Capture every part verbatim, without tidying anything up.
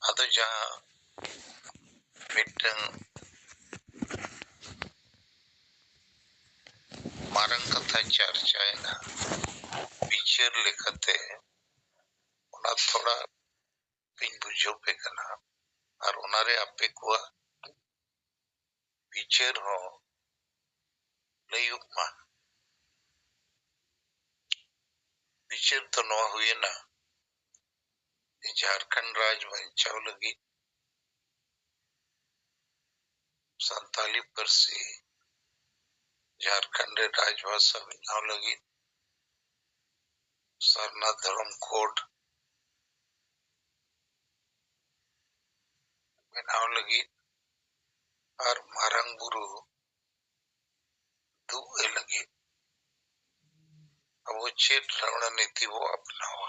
ᱟᱫᱚ ᱡᱟᱦᱟᱸ ᱢᱤᱫᱴᱟᱝ ᱢᱟᱨᱟᱝ ᱠᱟᱛᱷᱟ ᱪᱟᱨᱪᱟᱭᱮᱱᱟ ᱵᱤᱪᱟᱹᱨ ᱞᱮᱠᱟᱛᱮ, ᱚᱱᱟ ᱛᱷᱚᱲᱟ ᱤᱧ ᱵᱩᱡᱷᱟᱹᱣ ᱯᱮ ᱠᱟᱱᱟ, ᱟᱨ ᱚᱱᱟᱨᱮ ᱟᱯᱮ ᱠᱚᱣᱟᱜ ᱵᱤᱪᱟᱹᱨ ᱦᱚᱸ ᱞᱟᱹᱭᱚᱜ ᱢᱟ᱾ ᱵᱤᱪᱟᱹᱨ ᱫᱚ ᱱᱚᱣᱟ ᱦᱩᱭᱮᱱᱟ ᱡᱮ ᱡᱷᱟᱲᱠᱷᱚᱸᱰ ᱨᱟᱡᱽ ᱵᱟᱧᱪᱟᱣ ᱞᱟᱹᱜᱤᱫ, ᱥᱟᱱᱛᱟᱞᱤ ᱯᱟᱹᱨᱥᱤ ᱡᱷᱟᱲᱠᱷᱚᱸᱰ ᱨᱮ ᱨᱟᱡᱽᱵᱷᱟᱥᱟ ᱵᱮᱱᱟᱣ ᱞᱟᱹᱜᱤᱫ, ᱥᱟᱨᱱᱟ ᱫᱷᱚᱨᱚᱢ ᱠᱳᱰ ᱵᱮᱱᱟᱣ ᱞᱟᱹᱜᱤᱫ ᱟᱨ ᱢᱟᱨᱟᱝ ᱵᱩᱨᱩ ᱫᱩᱜ ᱮ ᱞᱟᱹᱜᱤᱫ ᱟᱵᱚ ᱪᱮᱫ ᱨᱚᱬᱱᱤᱛᱤ ᱵᱚ ᱟᱯᱱᱟᱣᱟ?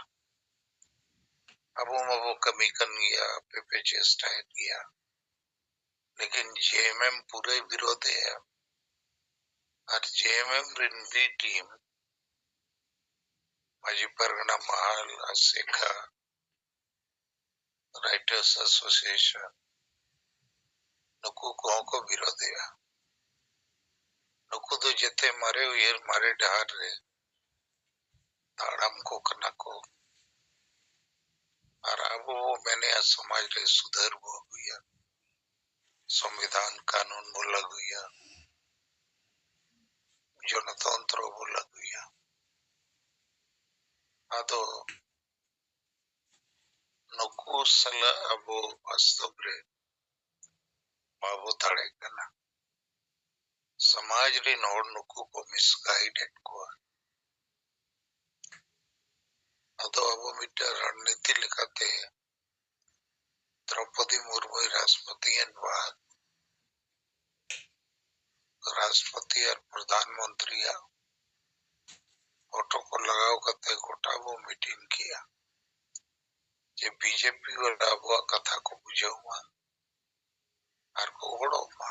ᱟᱵᱚ ᱢᱟᱵᱚ ᱠᱟᱹᱢᱤ ᱠᱟᱱ ᱜᱮᱭᱟ, ᱟᱯᱮ ᱯᱮ ᱪᱮᱥᱴᱟᱭᱮᱫ ᱜᱮᱭᱟ, ᱞᱮᱠᱤᱱ ᱡᱮ ᱮᱢ ᱮᱢ ᱯᱩᱨᱟᱹᱭ ᱵᱤᱨᱳᱫᱷᱮᱜᱼᱟ᱾ ᱟᱨ ᱡᱮ ᱮᱢ ᱮᱢ ᱨᱮᱱ ᱵᱤ ᱴᱤᱢ, ᱢᱟᱹᱡᱷᱤ ᱯᱟᱨᱜᱟᱱᱟ ᱢᱟᱦᱟᱞ, ᱟᱥᱮᱠᱟ, ᱨᱟᱭᱴᱟᱨᱥ ᱮᱥᱳᱥᱤᱭᱮᱥᱚᱱ, ᱱᱩᱠᱩ ᱠᱚᱦᱚᱸ ᱠᱚ ᱵᱤᱨᱳᱫᱷᱮᱜᱼᱟ᱾ ᱱᱩᱠᱩ ᱫᱚ ᱡᱮᱛᱮ ᱢᱟᱨᱮ ᱩᱭᱦᱟᱹᱨ, ᱢᱟᱨᱮ ᱰᱟᱦᱟᱨ ᱨᱮ ᱛᱟᱲᱟᱢ ᱠᱚ ᱠᱟᱱᱟ ᱠᱚ᱾ ᱟᱨ ᱟᱵᱚ ᱵᱚ ᱢᱮᱱᱮᱜᱼᱟ ᱥᱚᱢᱟᱡᱽ ᱨᱮ ᱥᱩᱫᱷᱟᱹᱨ ᱵᱚ ᱟᱹᱜᱩᱭᱟ, ᱥᱚᱝᱵᱤᱫᱷᱟᱱ ᱠᱟᱹᱱᱩᱱ ᱵᱚ ᱞᱟᱹᱜᱩᱭᱟ, ᱜᱚᱱᱚᱛᱚᱱᱛᱨᱚ ᱵᱚ ᱞᱟᱹᱜᱩᱭᱟ᱾ ᱟᱫᱚ ᱱᱩᱠᱩ ᱥᱟᱞᱟᱜ ᱟᱵᱚ ᱵᱟᱥᱛᱚᱵ ᱨᱮ ᱵᱟᱵᱚ ᱫᱟᱲᱮᱜ ᱠᱟᱱᱟ᱾ ᱥᱚᱢᱟᱡᱽ ᱨᱮᱱ ᱦᱚᱲ ᱱᱩᱠᱩ ᱠᱚ ᱢᱤᱥᱜᱟᱭᱤᱰ ᱮᱫ ᱠᱚᱣᱟ᱾ ᱟᱫᱚ ᱟᱵᱚ ᱢᱤᱫᱴᱟᱝ ᱨᱚᱬᱱᱤᱛᱤ ᱞᱮᱠᱟᱛᱮ ᱫᱨᱚᱯᱚᱫᱤ ᱢᱩᱨᱢᱩᱭ ᱨᱟᱥᱴᱨᱚᱯᱚᱛᱤᱭᱮᱱ ᱵᱟᱫ ᱨᱟᱥᱴᱨᱚᱯᱚᱛᱤ ᱟᱨ ᱯᱨᱚᱫᱷᱟᱱ ᱢᱚᱱᱛᱨᱤᱭᱟᱜ ᱯᱷᱳᱴᱳ ᱠᱚ ᱞᱟᱜᱟᱣ ᱠᱟᱛᱮ ᱜᱚᱴᱟ ᱵᱚ ᱢᱤᱴᱤᱝ ᱠᱮᱜᱼᱟ ᱡᱮ ᱵᱤᱡᱮᱯᱤ ᱵᱟᱞᱟ ᱟᱵᱚᱣᱟᱜ ᱠᱟᱛᱷᱟ ᱠᱚ ᱵᱩᱡᱷᱟᱹᱣ ᱢᱟ ᱟᱨ ᱠᱚ ᱜᱚᱲᱚᱜ ᱢᱟ,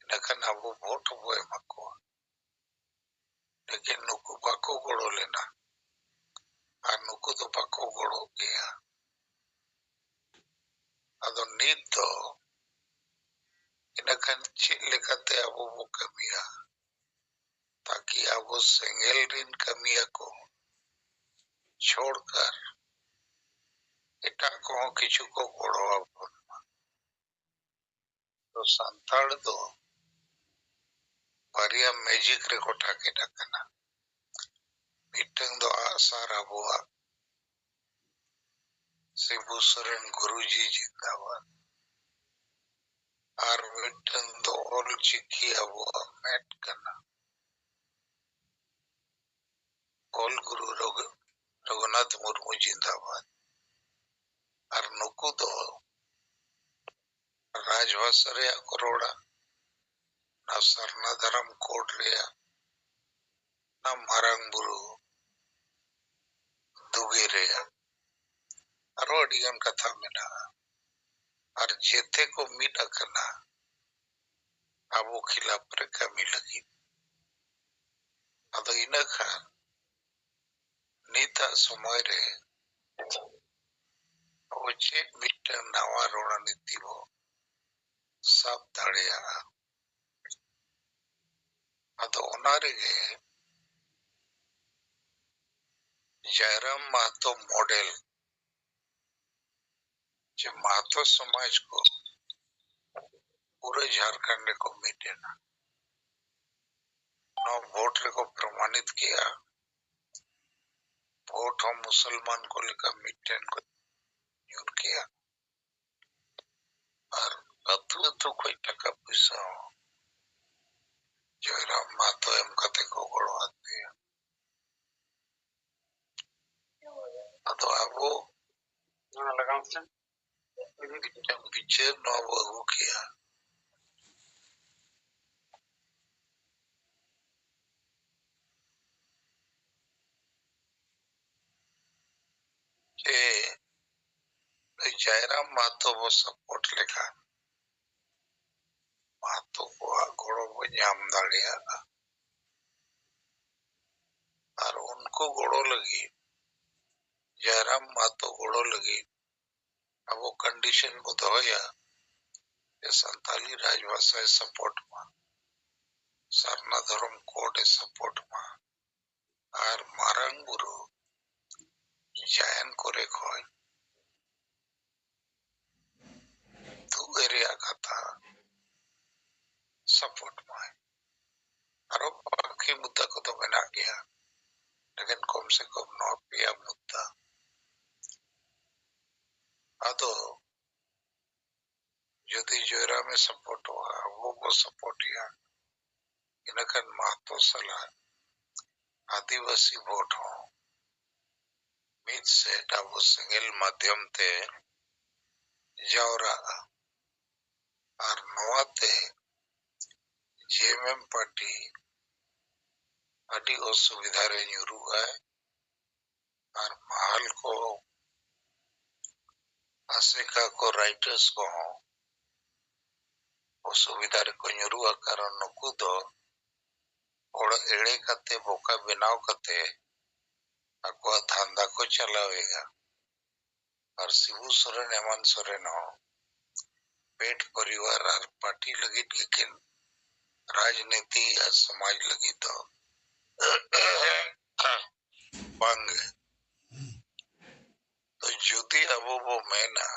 ᱤᱱᱟᱹᱠᱷᱟᱱ ᱟᱵᱚ ᱵᱷᱳᱴ ᱵᱚ ᱮᱢᱟ ᱠᱚᱣᱟ᱾ ᱞᱮᱠᱤᱱ ᱱᱩᱠᱩ ᱵᱟᱠᱚ ᱜᱚᱲᱚ ᱞᱮᱱᱟ ᱟᱨ ᱱᱩᱠᱩ ᱫᱚ ᱵᱟᱠᱚ ᱜᱚᱲᱚᱜ ᱜᱮᱭᱟ᱾ ᱟᱫᱚ ᱱᱤᱛ ᱫᱚ ᱤᱱᱟᱹᱠᱷᱟᱱ ᱪᱮᱫ ᱞᱮᱠᱟᱛᱮ ᱟᱵᱚ ᱵᱚ ᱠᱟᱹᱢᱤᱭᱟ, ᱛᱟᱠᱤ ᱟᱵᱚ ᱥᱮᱸᱜᱮᱞ ᱨᱤᱱ ᱠᱟᱹᱢᱤᱭᱟᱹ ᱠᱚ ᱪᱷᱚᱲᱠᱟᱨ ᱮᱴᱟᱜ ᱠᱚᱦᱚᱸ ᱠᱤᱪᱷᱩ ᱠᱚ ᱜᱚᱲᱚ ᱟᱵᱚᱱ ᱢᱟ᱾ ᱛᱚ ᱥᱟᱱᱛᱟᱲ ᱫᱚ ᱵᱟᱨᱭᱟ ᱢᱮᱡᱤᱠ ᱨᱮᱠᱚ ᱴᱟᱨᱜᱮᱴ ᱟᱠᱟᱱᱟ᱾ ᱢᱤᱫᱴᱟᱝ ᱫᱚ ᱟᱜᱼᱥᱟᱨ ᱟᱵᱚᱣᱟᱜ, ᱥᱤᱵᱩ ᱥᱚᱨᱮᱱ ᱜᱩᱨᱩᱡᱤ ᱡᱤᱱᱫᱟᱵᱟᱫ, ᱟᱨ ᱢᱤᱫᱴᱟᱝ ᱫᱚ ᱚᱞ ᱪᱤᱠᱤ ᱟᱵᱚᱣᱟᱜ ᱢᱮᱫ ᱠᱟᱱᱟ, ᱚᱞ ᱜᱩᱨᱩ ᱨᱚᱜᱷᱩ-, ᱨᱚᱜᱷᱩᱱᱟᱛᱷ ᱢᱩᱨᱢᱩ ᱡᱤᱱᱫᱟᱵᱟᱫ᱾ ᱟᱨ ᱱᱩᱠᱩ ᱫᱚ ᱨᱟᱡᱽᱵᱷᱟᱥᱟ ᱨᱮᱭᱟᱜ ᱠᱚ ᱨᱚᱲᱟ, ᱚᱱᱟ ᱥᱟᱨᱱᱟ ᱫᱷᱚᱨᱚᱢ ᱠᱳᱰ ᱨᱮᱭᱟᱜ, ᱚᱱᱟ ᱢᱟᱨᱟᱝ ᱵᱩᱨᱩ ᱫᱩᱜᱮ ᱨᱮᱭᱟᱜ, ᱟᱨᱚ ᱟᱹᱰᱤᱜᱟᱱ ᱠᱟᱛᱷᱟ ᱢᱮᱱᱟᱜᱼᱟ᱾ ᱟᱨ ᱡᱮᱛᱮ ᱠᱚ ᱢᱤᱫ ᱟᱠᱟᱱᱟ ᱟᱵᱚ ᱠᱷᱤᱞᱟᱯ ᱨᱮ ᱠᱟᱹᱢᱤ ᱞᱟᱹᱜᱤᱫ᱾ ᱟᱫᱚ ᱤᱱᱟᱹ ᱠᱷᱟᱱ ᱱᱤᱛᱟᱜ ᱥᱚᱢᱚᱭ ᱨᱮ ᱟᱵᱚ ᱪᱮᱫ ᱢᱤᱫᱴᱟᱝ ᱱᱟᱣᱟ ᱨᱚᱬᱱᱤᱛᱤ ᱵᱚ ᱥᱟᱵ ᱫᱟᱲᱮᱭᱟᱜᱼᱟ? ᱟᱫᱚ ᱚᱱᱟ ᱨᱮᱜᱮ ᱡᱟᱭᱨᱟᱢ ᱢᱟᱦᱟᱛᱚ ᱢᱚᱰᱮᱞ, ᱡᱮ ᱢᱟᱦᱟᱛᱚ ᱥᱚᱢᱟᱡᱽ ᱠᱚ ᱯᱩᱨᱟᱹ ᱡᱷᱟᱲᱠᱷᱚᱸᱰ ᱨᱮᱠᱚ ᱢᱤᱫ ᱮᱱᱟ, ᱱᱚᱣᱟ ᱵᱷᱳᱴ ᱨᱮᱠᱚ ᱯᱨᱚᱢᱟᱱᱤᱛ ᱠᱮᱜᱼᱟ᱾ ᱵᱷᱳᱴ ᱦᱚᱸ ᱢᱩᱥᱚᱞᱢᱟᱱ ᱠᱚ ᱞᱮᱠᱟ ᱢᱤᱫᱴᱮᱱ ᱠᱚ ᱧᱩᱨ ᱠᱮᱜᱼᱟ᱾ ᱟᱨ ᱟᱹᱛᱩ ᱟᱹᱛᱩ ᱠᱷᱚᱱ ᱴᱟᱠᱟ ᱯᱚᱭᱥᱟ ᱦᱚᱸ ᱡᱚᱭᱨᱟᱢ ᱢᱟᱦᱟᱛᱚ ᱮᱢ ᱠᱟᱛᱮ ᱠᱚ ᱜᱚᱲᱚ ᱟᱫᱮᱭᱟ᱾ ᱟᱫᱚ ᱟᱵᱚ ᱚᱱᱟ ᱞᱟᱜᱟᱣ ᱥᱮ ᱢᱤᱫᱴᱟᱝ ᱵᱤᱪᱟᱹᱨ ᱱᱚᱣᱟ ᱵᱚ ᱟᱹᱜᱩ ᱠᱮᱜᱼᱟ᱾ ᱡᱮ ᱱᱩᱭ ᱡᱟᱭᱨᱟᱢ ᱢᱟᱦᱟᱛᱚ ᱵᱚ ᱥᱟᱯᱳᱨᱴ ᱞᱮᱠᱷᱟᱱ ᱢᱟᱦᱟᱛᱚ ᱠᱚᱣᱟᱜ ᱜᱚᱲᱚ ᱵᱚ ᱧᱟᱢ ᱫᱟᱲᱮᱭᱟᱜᱼᱟ᱾ ᱟᱨ ᱩᱱᱠᱩ ᱜᱚᱲᱚ ᱞᱟᱹᱜᱤᱫ, ᱡᱟᱭᱨᱟᱢ ᱢᱟᱦᱟᱛᱚ ᱜᱚᱲᱚ ᱞᱟᱹᱜᱤᱫ ᱟᱵᱚ condition ᱵᱚ ᱫᱚᱦᱚᱭᱟ ᱡᱮ ᱥᱟᱱᱛᱟᱞᱤ ᱨᱟᱡᱽᱵᱷᱟᱥᱟᱭ support ᱢᱟ, ᱥᱟᱨᱱᱟ ᱫᱷᱚᱨᱚᱢ code ᱮ support ᱢᱟ, ᱟᱨ ᱢᱟᱨᱟᱝ ᱵᱩᱨᱩ ᱡᱟᱭᱟᱱ ᱠᱚᱨᱮ ᱠᱷᱚᱱ ᱛᱩᱫ ᱮ ᱨᱮᱭᱟᱜ ᱠᱟᱛᱷᱟ support ᱢᱟᱭ᱾ ᱟᱨᱚ ᱵᱟᱹᱠᱤ ᱢᱩᱫᱫᱟ ᱠᱚᱫᱚ ᱢᱮᱱᱟᱜ ᱜᱮᱭᱟ, ᱞᱮᱠᱤᱱ ᱠᱚᱢ ᱥᱮ ᱠᱚᱢ ᱱᱚᱣᱟ ᱯᱮᱭᱟ ᱢᱩᱫᱫᱟ᱾ ᱟᱫᱚ ᱡᱩᱫᱤ ᱡᱚᱭᱨᱟᱢ ᱮ supportᱚᱜᱼᱟ, ᱟᱵᱚ ᱵᱚ supportᱮᱭᱟ, ᱤᱱᱟᱹᱠᱷᱟᱱ ᱢᱟᱦᱟᱛᱚ ᱥᱟᱞᱟᱜ ᱟᱹᱫᱤᱵᱟᱹᱥᱤ vote ᱦᱚᱸ ᱢᱤᱫ ᱥᱮᱫ ᱟᱵᱚ ᱥᱮᱸᱜᱮᱞ ᱢᱟᱫᱽᱫᱷᱚᱢ ᱛᱮ ᱡᱟᱣᱨᱟᱜᱼᱟ᱾ ᱟᱨ ᱱᱚᱣᱟᱛᱮ JMM party ᱟᱹᱰᱤ ᱚᱥᱩᱵᱤᱫᱷᱟ ᱨᱮ ᱧᱩᱨᱩᱜᱼᱟᱭ᱾ ᱟᱨ ᱢᱟᱦᱟᱞ ᱠᱚ, ᱟᱥᱮᱠᱟ ᱠᱚ, writers ᱠᱚᱦᱚᱸ ᱚᱥᱩᱵᱤᱫᱷᱟ ᱨᱮᱠᱚ ᱧᱩᱨᱩᱜᱼᱟ᱾ ᱠᱟᱨᱚᱱ ᱱᱩᱠᱩ ᱫᱚ ᱦᱚᱲ ᱮᱲᱮ ᱠᱟᱛᱮ, ᱵᱚᱠᱟ ᱵᱮᱱᱟᱣ ᱠᱟᱛᱮ ᱟᱠᱚᱣᱟᱜ ᱫᱷᱟᱱᱫᱟ ᱠᱚ ᱪᱟᱞᱟᱣᱮᱫᱼᱟ᱾ ᱟᱨ ᱥᱤᱵᱩ ᱥᱚᱨᱮᱱ ᱮᱢᱟᱱ ᱥᱚᱨᱮᱱ ᱦᱚᱸ ᱯᱮᱴ ᱯᱚᱨᱤᱵᱟᱨ ᱟᱨ party ᱞᱟᱹᱜᱤᱫ ᱜᱮᱠᱤᱱ ᱨᱟᱡᱽᱱᱤᱛᱤ ᱟᱨ ᱥᱚᱢᱟᱡᱽ ᱞᱟᱹᱜᱤᱫ ᱫᱚ ᱵᱟᱝᱜᱮ᱾ ᱛᱚ ᱡᱩᱫᱤ ᱟᱵᱚ ᱵᱚ ᱢᱮᱱᱟ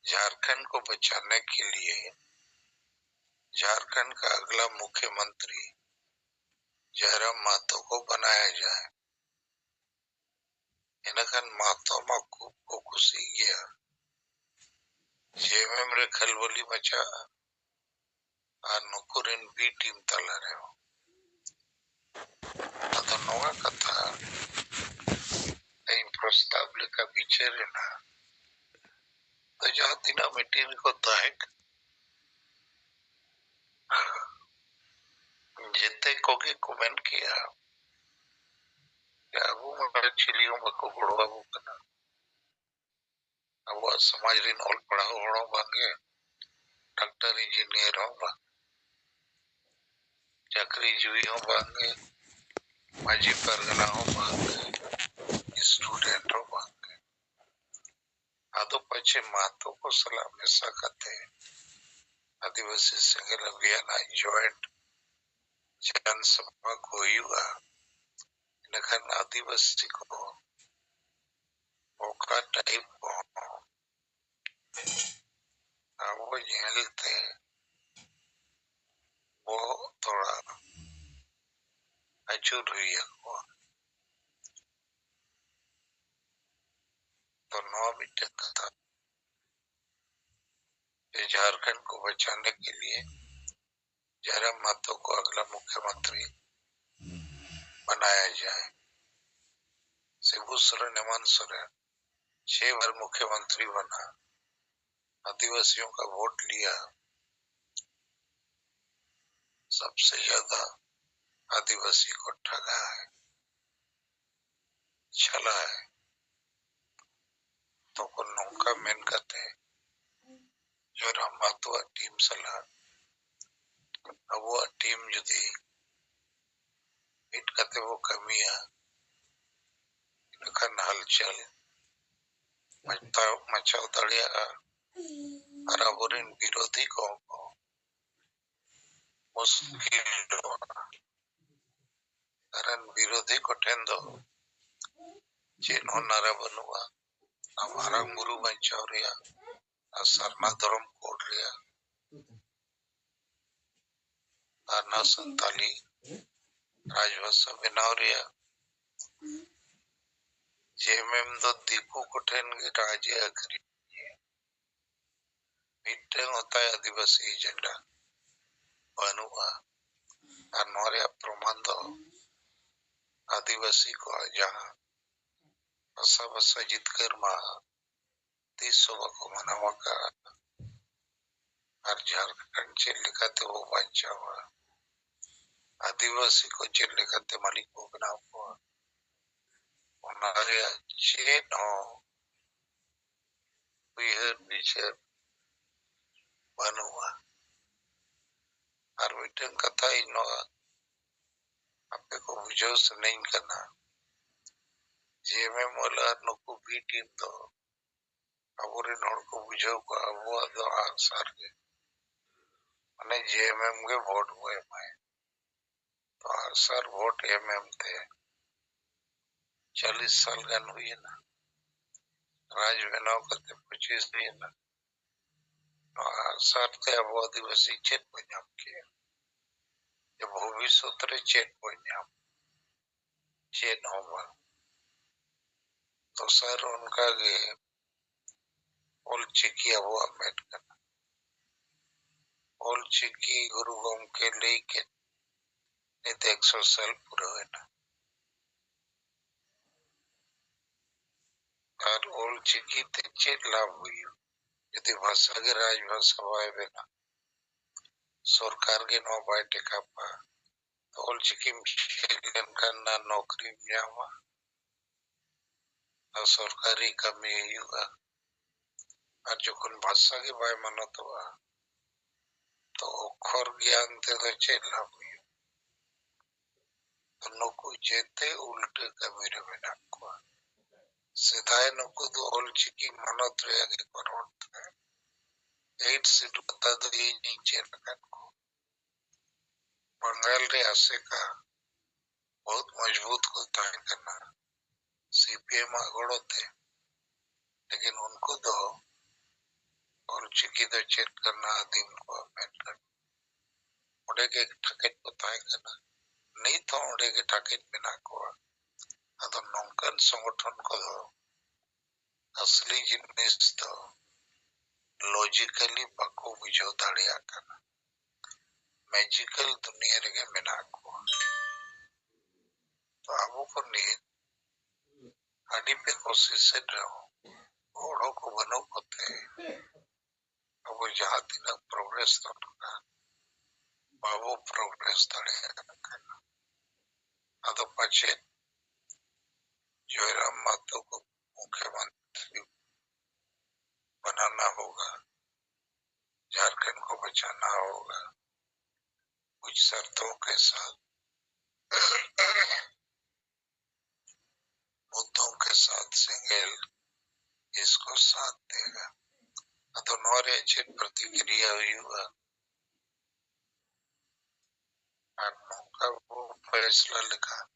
ᱡᱷᱟᱨᱠᱷᱚᱸᱰ ᱠᱚ ᱵᱟᱪᱟᱱᱮ ᱠᱮ ᱞᱤᱭᱮ ᱡᱷᱟᱨᱠᱷᱚᱸᱰ ᱠᱟ ᱟᱜᱽᱞᱟ ᱢᱩᱠᱷᱭᱚᱢᱚᱱᱛᱨᱤ ᱡᱟᱭᱨᱟᱢ ᱢᱟᱦᱟᱛᱚ ᱠᱚ ᱵᱟᱱᱟᱭᱟ ᱡᱟᱭ, ᱤᱱᱟᱹᱠᱷᱟᱱ ᱢᱟᱦᱟᱛᱚ ᱢᱟ ᱠᱷᱩᱵ ᱠᱚ ᱠᱩᱥᱤᱜ ᱜᱮᱭᱟ᱾ JMM ᱨᱮ ᱠᱷᱟᱞᱵᱟᱞᱤ ᱢᱟᱪᱷᱟᱜᱼᱟ ᱟᱨ ᱱᱩᱠᱩ ᱨᱮᱱ B team ᱛᱟᱞᱟ ᱨᱮᱦᱚᱸ᱾ ᱟᱫᱚ ᱱᱚᱣᱟ ᱠᱟᱛᱷᱟ ᱤᱧ ᱯᱨᱚᱥᱛᱟᱵ ᱞᱮᱠᱟ ᱵᱤᱪᱟᱹᱨ ᱮᱱᱟ᱾ ᱛᱚ ᱡᱟᱦᱟᱸ ᱛᱤᱱᱟᱹᱜ meeting ᱨᱮᱠᱚ ᱛᱟᱦᱮᱸ ᱠᱟᱱᱟ, ᱡᱮᱛᱮ ᱠᱚᱜᱮ ᱠᱚ ᱢᱮᱱ ᱠᱮᱜᱼᱟ ᱡᱮ ᱟᱵᱚ ᱢᱟ ᱪᱤᱞᱤ ᱦᱚᱸ ᱵᱟᱠᱚ ᱜᱚᱲᱚ ᱟᱵᱚ ᱠᱟᱱᱟ᱾ ᱟᱵᱚᱣᱟᱜ ᱥᱚᱢᱟᱡᱽ ᱨᱮᱱ ᱚᱞ ᱯᱟᱲᱦᱟᱣ ᱦᱚᱲ ᱦᱚᱸ ᱵᱟᱝᱜᱮ, ᱰᱟᱠᱛᱟᱨ ᱤᱧᱡᱤᱱᱤᱭᱟᱨ ᱦᱚᱸ ᱵᱟᱝ, ᱪᱟᱹᱠᱨᱤ ᱡᱤᱣᱤ ᱦᱚᱸ ᱵᱟᱝᱜᱮ, ᱢᱟᱹᱡᱷᱤ ᱯᱟᱨᱜᱟᱱᱟ ᱦᱚᱸ ᱵᱟᱝᱜᱮ, student ᱦᱚᱸ ᱵᱟᱝᱜᱮ᱾ ᱥᱮ ᱢᱟᱦᱟᱛᱚ ᱠᱚ ᱥᱟᱞᱟᱜ ᱢᱮᱥᱟ ᱠᱟᱛᱮ ᱟᱹᱫᱤᱵᱟᱹᱥᱤ ᱥᱮᱸᱜᱮᱞ ᱚᱵᱷᱤᱭᱟᱱ ᱟᱜ ᱡᱚᱭᱮᱱᱴ ᱡᱟᱦᱟᱱ ᱥᱚᱵᱷᱟ ᱠᱚ ᱦᱩᱭᱩᱜᱼᱟ, ᱤᱱᱟᱹᱠᱷᱟᱱ ᱟᱹᱫᱤᱵᱟᱹᱥᱤ ᱠᱚ ᱚᱠᱟ ᱴᱟᱭᱤᱯ ᱠᱚᱦᱚᱸ ᱟᱵᱚ ᱧᱮᱞᱛᱮ ᱵᱚᱦᱚᱜ ᱛᱷᱚᱲᱟ ᱟᱹᱪᱩᱨ ᱦᱩᱭ ᱟᱠᱚᱣᱟ᱾ ᱛᱚ ᱱᱚᱣᱟ ᱢᱤᱫᱴᱮᱱ ᱠᱟᱛᱷᱟ, ᱡᱮ ᱡᱷᱟᱨᱠᱷᱚᱸᱰ ᱠᱚ ᱵᱟᱪᱟᱱᱮ ᱠᱮ ᱞᱤᱭᱮ ᱡᱟᱭᱨᱟᱢ ᱢᱟᱦᱟᱛᱚ ᱠᱚ ᱟᱜᱽᱞᱟ ᱢᱩᱠᱷᱭᱚᱢᱚᱱᱛᱨᱤ ᱵᱟᱱᱟᱭᱟ ᱡᱟᱭ, ᱥᱤᱵᱩ ᱥᱚᱨᱮᱱ, ᱦᱮᱢᱚᱱᱛ ᱥᱚᱨᱮᱱ ᱪᱷᱮ ᱵᱟᱨ ᱢᱩᱠᱷᱭᱚᱢᱚᱱᱛᱨᱤ ᱵᱟᱱᱟ, ᱟᱹᱫᱤᱵᱟᱹᱥᱤᱭᱚᱸ ᱠᱟ ᱵᱷᱳᱴ ᱞᱤᱭᱟ, ᱥᱚᱵᱥᱮ ᱡᱟᱫᱟ ᱟᱹᱫᱤᱵᱟᱹᱥᱤ ᱠᱚ ᱴᱷᱟᱜᱟ ᱦᱟᱭ, ᱪᱷᱟᱞᱟ ᱦᱟᱭ᱾ ᱛᱚᱠᱷᱚᱱ ᱱᱚᱝᱠᱟ ᱢᱮᱱ ᱠᱟᱛᱮ ᱡᱚᱭᱨᱟᱢ ᱢᱟᱦᱟᱛᱚᱣᱟᱜ ᱴᱤᱢ ᱥᱟᱞᱟᱜ ᱟᱵᱚᱣᱟᱜ ᱴᱤᱢ ᱡᱩᱫᱤ ᱢᱤᱫ ᱠᱟᱛᱮ ᱵᱚ ᱠᱟᱹᱢᱤᱭᱟ, ᱤᱱᱟᱹᱠᱷᱟᱱ ᱦᱟᱞᱪᱟᱞ ᱢᱟᱪᱟᱣ, ᱢᱟᱪᱟᱣ ᱫᱟᱲᱮᱭᱟᱜᱼᱟ᱾ ᱟᱨ ᱟᱵᱚᱨᱮᱱ ᱵᱤᱨᱳᱫᱷᱤ ᱠᱚᱦᱚᱸ ᱠᱚ ᱢᱩᱥᱠᱤᱞᱚᱜᱼᱟ᱾ ᱠᱟᱨᱚᱱ ᱵᱤᱨᱳᱫᱷᱤ ᱠᱚᱴᱷᱮᱱ ᱫᱚ ᱪᱮᱫ ᱦᱚᱸ ᱱᱟᱨᱟ ᱵᱟᱹᱱᱩᱜᱼᱟ᱾ ᱚᱱᱟ ᱢᱟᱨᱟᱝ ᱵᱩᱨᱩ ᱵᱟᱧᱪᱟᱣ ᱨᱮᱭᱟᱜ ᱟᱨ ᱥᱟᱨᱱᱟ ᱫᱷᱚᱨᱚᱢ ᱠᱳᱰ ᱨᱮᱭᱟᱜ ᱟᱨ ᱱᱚᱣᱟ ᱥᱟᱱᱛᱟᱞᱤ ᱨᱟᱡᱽᱵᱷᱟᱥᱟ ᱵᱮᱱᱟᱣ ᱨᱮᱭᱟᱜ᱾ ᱡᱮ ᱮᱢ ᱮᱢ ᱫᱚ ᱫᱤᱠᱩ ᱠᱚᱴᱷᱮᱱ ᱜᱮ ᱨᱟᱡᱽ ᱮ ᱟᱹᱠᱷᱨᱤᱧ᱾ ᱢᱤᱫᱴᱟᱝ ᱦᱚᱸ ᱛᱟᱭ ᱟᱹᱫᱤᱵᱟᱹᱥᱤ ᱮᱡᱮᱱᱰᱟ ᱵᱟᱹᱱᱩᱜᱼᱟ᱾ ᱟᱨ ᱱᱚᱣᱟ ᱨᱮᱭᱟᱜ ᱯᱨᱚᱢᱟᱱ ᱫᱚ ᱟᱹᱫᱤᱵᱟᱹᱥᱤ ᱠᱚᱣᱟᱜ ᱡᱟᱦᱟᱸ ᱵᱷᱟᱥᱟ ᱵᱷᱟᱥᱟ ᱡᱤᱛᱠᱟᱹᱨ ᱢᱟᱦᱟ ᱛᱤᱥ ᱦᱚᱸ ᱵᱟᱠᱚ ᱢᱟᱱᱟᱣ ᱟᱠᱟᱫᱼᱟ᱾ ᱟᱨ ᱡᱷᱟᱲᱠᱷᱚᱸᱰ ᱪᱮᱫ ᱞᱮᱠᱟᱛᱮ ᱵᱚ ᱵᱟᱧᱪᱟᱣᱟ, ᱟᱹᱫᱤᱵᱟᱹᱥᱤ ᱠᱚ ᱪᱮᱫ ᱞᱮᱠᱟᱛᱮ ᱢᱟᱹᱞᱤᱠ ᱵᱚ ᱵᱮᱱᱟᱣ ᱠᱚᱣᱟ, ᱚᱱᱟ ᱨᱮᱭᱟᱜ ᱪᱮᱫ ᱦᱚᱸ ᱩᱭᱦᱟᱹᱨ ᱵᱤᱪᱟᱹᱨ ᱵᱟᱹᱱᱩᱜᱼᱟ᱾ ᱟᱨ ᱢᱤᱫᱴᱟᱝ ᱠᱟᱛᱷᱟ ᱤᱧ ᱱᱚᱣᱟ ᱟᱯᱮ ᱠᱚ ᱵᱩᱡᱷᱟᱹᱣ ᱥᱟᱱᱟᱧ ᱠᱟᱱᱟ, ᱡᱮ ᱮᱢ ᱮᱢ ᱟᱨ ᱱᱩᱠᱩ ᱵᱤ ᱴᱤᱢ ᱫᱚ ᱟᱵᱚᱨᱮᱱ ᱦᱚᱲ ᱠᱚ ᱵᱩᱡᱷᱟᱹᱣ ᱠᱚᱣᱟ ᱟᱵᱚᱣᱟᱜ ᱫᱚ ᱟᱜᱼᱥᱟᱨ ᱜᱮ, ᱢᱟᱱᱮ ᱡᱮ ᱮᱢ ᱮᱢ ᱜᱮ ᱵᱷᱳᱴ ᱵᱚ ᱮᱢᱟᱭᱟ᱾ ᱛᱚ ᱟᱜᱼᱥᱟᱨ ᱵᱷᱳᱴ ᱮᱢ ᱮᱢ ᱛᱮ ᱪᱟᱞᱤᱥ ᱥᱟᱞ ᱜᱟᱱ ᱦᱩᱭᱮᱱᱟ, ᱨᱟᱡᱽ ᱵᱮᱱᱟᱣ ᱠᱟᱛᱮ ᱯᱚᱸᱪᱤᱥ ᱦᱩᱭᱮᱱᱟ᱾ ᱱᱚᱣᱟ ᱟᱜᱼᱥᱟᱨ ᱛᱮ ᱟᱵᱚ ᱟᱹᱫᱤᱵᱟᱹᱥᱤ ᱪᱮᱫ ᱵᱚ ᱧᱟᱢ ᱠᱮᱜᱼᱟ? ᱡᱮ ᱵᱷᱚᱵᱤᱥᱥᱚᱛ ᱨᱮ ᱪᱮᱫ ᱵᱚ ᱧᱟᱢ? ᱪᱮᱫ ᱦᱚᱸ ᱵᱟᱝ᱾ ᱫᱚᱥᱟᱨ ᱚᱱᱠᱟᱜᱮ ᱚᱞ ᱪᱤᱠᱤ ᱟᱵᱚᱣᱟᱜ ᱢᱮᱫ ᱠᱟᱱᱟ᱾ ᱚᱞ ᱪᱤᱠᱤ ᱜᱩᱨᱩ ᱜᱚᱢᱠᱮ ᱞᱟᱹᱭ ᱠᱮᱫ, ᱱᱤᱛ ᱮᱠᱥᱚ ᱥᱟᱞ ᱯᱩᱨᱟᱹᱣ ᱮᱱᱟ᱾ ᱟᱨ ᱚᱞ ᱪᱤᱠᱤ ᱛᱮ ᱪᱮᱫ ᱞᱟᱵᱷ ᱦᱩᱭᱩᱜ? ᱡᱩᱫᱤ ᱵᱷᱟᱥᱟ ᱜᱮ ᱨᱟᱡᱽ ᱵᱷᱟᱥᱟ ᱵᱟᱭ ᱵᱮᱱᱟᱜ, ᱥᱚᱨᱠᱟᱨ ᱜᱮ ᱱᱚᱣᱟ ᱵᱟᱭ ᱴᱮᱠᱟᱯᱟ, ᱛᱚ ᱚᱞ ᱪᱤᱠᱤᱢ ᱪᱮᱫ ᱞᱮᱱᱠᱷᱟᱱ ᱱᱟ ᱱᱚᱠᱨᱤᱢ ᱧᱟᱢᱟ, ᱱᱟ ᱥᱚᱨᱠᱟᱨᱤ ᱠᱟᱹᱢᱤ ᱦᱩᱭᱩᱜᱼᱟ᱾ ᱟᱨ ᱡᱚᱠᱷᱚᱱ ᱵᱷᱟᱥᱟ ᱜᱮ ᱵᱟᱭ ᱢᱟᱱᱚᱛᱚᱜᱼᱟ, ᱛᱚ ᱚᱠᱠᱷᱚᱨ ᱜᱮᱭᱟᱱ ᱛᱮᱫᱚ ᱪᱮᱫ ᱞᱟᱵᱷ ᱦᱩᱭᱩᱜᱼᱟ? ᱛᱚ ᱱᱩᱠᱩ ᱡᱮᱛᱮ ᱩᱞᱴᱟᱹ ᱠᱟᱹᱢᱤ ᱨᱮ ᱢᱮᱱᱟᱜ ᱠᱚᱣᱟ᱾ ᱥᱮᱫᱟᱭ ᱱᱩᱠᱩ ᱫᱚ ᱚᱞ ᱪᱤᱠᱤ ᱢᱟᱱᱚᱛ ᱨᱮᱭᱟᱜ ᱜᱮᱠᱚ ᱨᱚᱲ ᱛᱟᱦᱮᱸᱫ᱾ ᱮᱭᱤᱴ ᱥᱤᱰᱩᱞ ᱠᱟᱛᱷᱟ ᱫᱚ ᱤᱧᱤᱧ ᱪᱮᱫ ᱟᱠᱟᱫ ᱠᱚ᱾ ᱵᱟᱝᱜᱟᱞ ᱨᱮ ᱟᱥᱮᱠᱟ ᱵᱚᱦᱩᱛ ᱢᱚᱡᱽᱵᱩᱛ ᱠᱚ ᱛᱟᱦᱮᱸ ᱠᱟᱱᱟ ᱥᱤ ᱯᱤ ᱮᱢ ᱟᱜ ᱜᱚᱲᱚ ᱛᱮ, ᱞᱮᱠᱤᱱ ᱩᱱᱠᱩ ᱫᱚ ᱚᱞ ᱪᱤᱠᱤ ᱫᱚ ᱪᱮᱫ ᱠᱟᱱᱟ ᱟᱹᱫᱤᱢ ᱠᱚᱣᱟᱜ ᱢᱮᱱ ᱠᱟᱱᱟ, ᱚᱸᱰᱮ ᱜᱮ ᱴᱷᱟᱠᱮᱡ ᱠᱚ ᱛᱟᱦᱮᱸ ᱠᱟᱱᱟ᱾ ᱱᱤᱛ ᱦᱚᱸ ᱚᱸᱰᱮ ᱜᱮ ᱴᱷᱟᱠᱮᱡ ᱢᱮᱱᱟᱜ ᱠᱚᱣᱟ᱾ ᱟᱫᱚ ᱱᱚᱝᱠᱟᱱ ᱥᱚᱝᱜᱚᱴᱷᱚᱱ ᱠᱚᱫᱚ ᱟᱥᱞᱤ ᱡᱤᱱᱤᱥ ᱫᱚ ᱞᱚᱡᱤᱠᱟᱞᱤ ᱵᱟᱠᱚ ᱵᱩᱡᱷᱟᱹᱣ ᱫᱟᱲᱮᱭᱟᱜ ᱠᱟᱱᱟ᱾ ᱢᱮᱡᱤᱠᱟᱞ ᱫᱩᱱᱤᱭᱟᱹ ᱨᱮᱜᱮ ᱢᱮᱱᱟᱜ ᱠᱚᱣᱟ᱾ ᱛᱚ ᱟᱵᱚ ᱠᱚ ᱱᱤᱛ ᱟᱹᱰᱤ ᱯᱮ ᱠᱳᱥᱤᱥᱮᱫ ᱨᱮᱦᱚᱸ ᱦᱚᱲ ᱦᱚᱸᱠᱚ ᱵᱟᱹᱱᱩᱜ ᱠᱚᱛᱮ ᱟᱵᱚ ᱡᱟᱦᱟᱸ ᱛᱤᱱᱟᱹᱜ ᱯᱨᱚᱜᱨᱮᱥ ᱫᱚᱨᱠᱟᱨ ᱵᱟᱵᱚ ᱯᱨᱚᱜᱨᱮᱥ ᱫᱟᱲᱮᱭᱟᱜ ᱠᱟᱱᱟ᱾ ᱟᱫᱚ ᱯᱟᱪᱮᱫ ᱡᱚᱭᱨᱟᱢ ᱢᱟᱛᱚ ᱠᱚ ᱢᱩᱠᱷᱭᱚᱢᱚᱱᱛᱨᱤ ᱵᱟᱱᱟᱱᱟ ᱦᱳᱜᱟ, ᱡᱷᱟᱨᱠᱷᱚᱸᱰ ᱠᱚ ᱵᱟᱪᱟᱱᱟ ᱦᱳᱜᱟ, ᱠᱩᱪ ᱥᱟᱨᱛᱷᱚ ᱠᱮ ᱥᱟᱛᱷ ᱢᱩᱫᱽᱫᱚ ᱠᱮ ᱥᱟᱛᱷ ᱥᱮᱸᱜᱮᱞ इसको साथ देगा। ᱟᱫᱚ ᱱᱚᱣᱟ ᱨᱮᱭᱟᱜ ᱪᱮᱫ ᱯᱨᱚᱛᱤᱠᱨᱤᱭᱟ ᱦᱩᱭᱩᱜᱼᱟ? ᱟᱨ ᱱᱚᱝᱠᱟ ᱵᱚ ᱯᱷᱮᱥᱞᱟ ᱞᱮᱠᱷᱟᱱ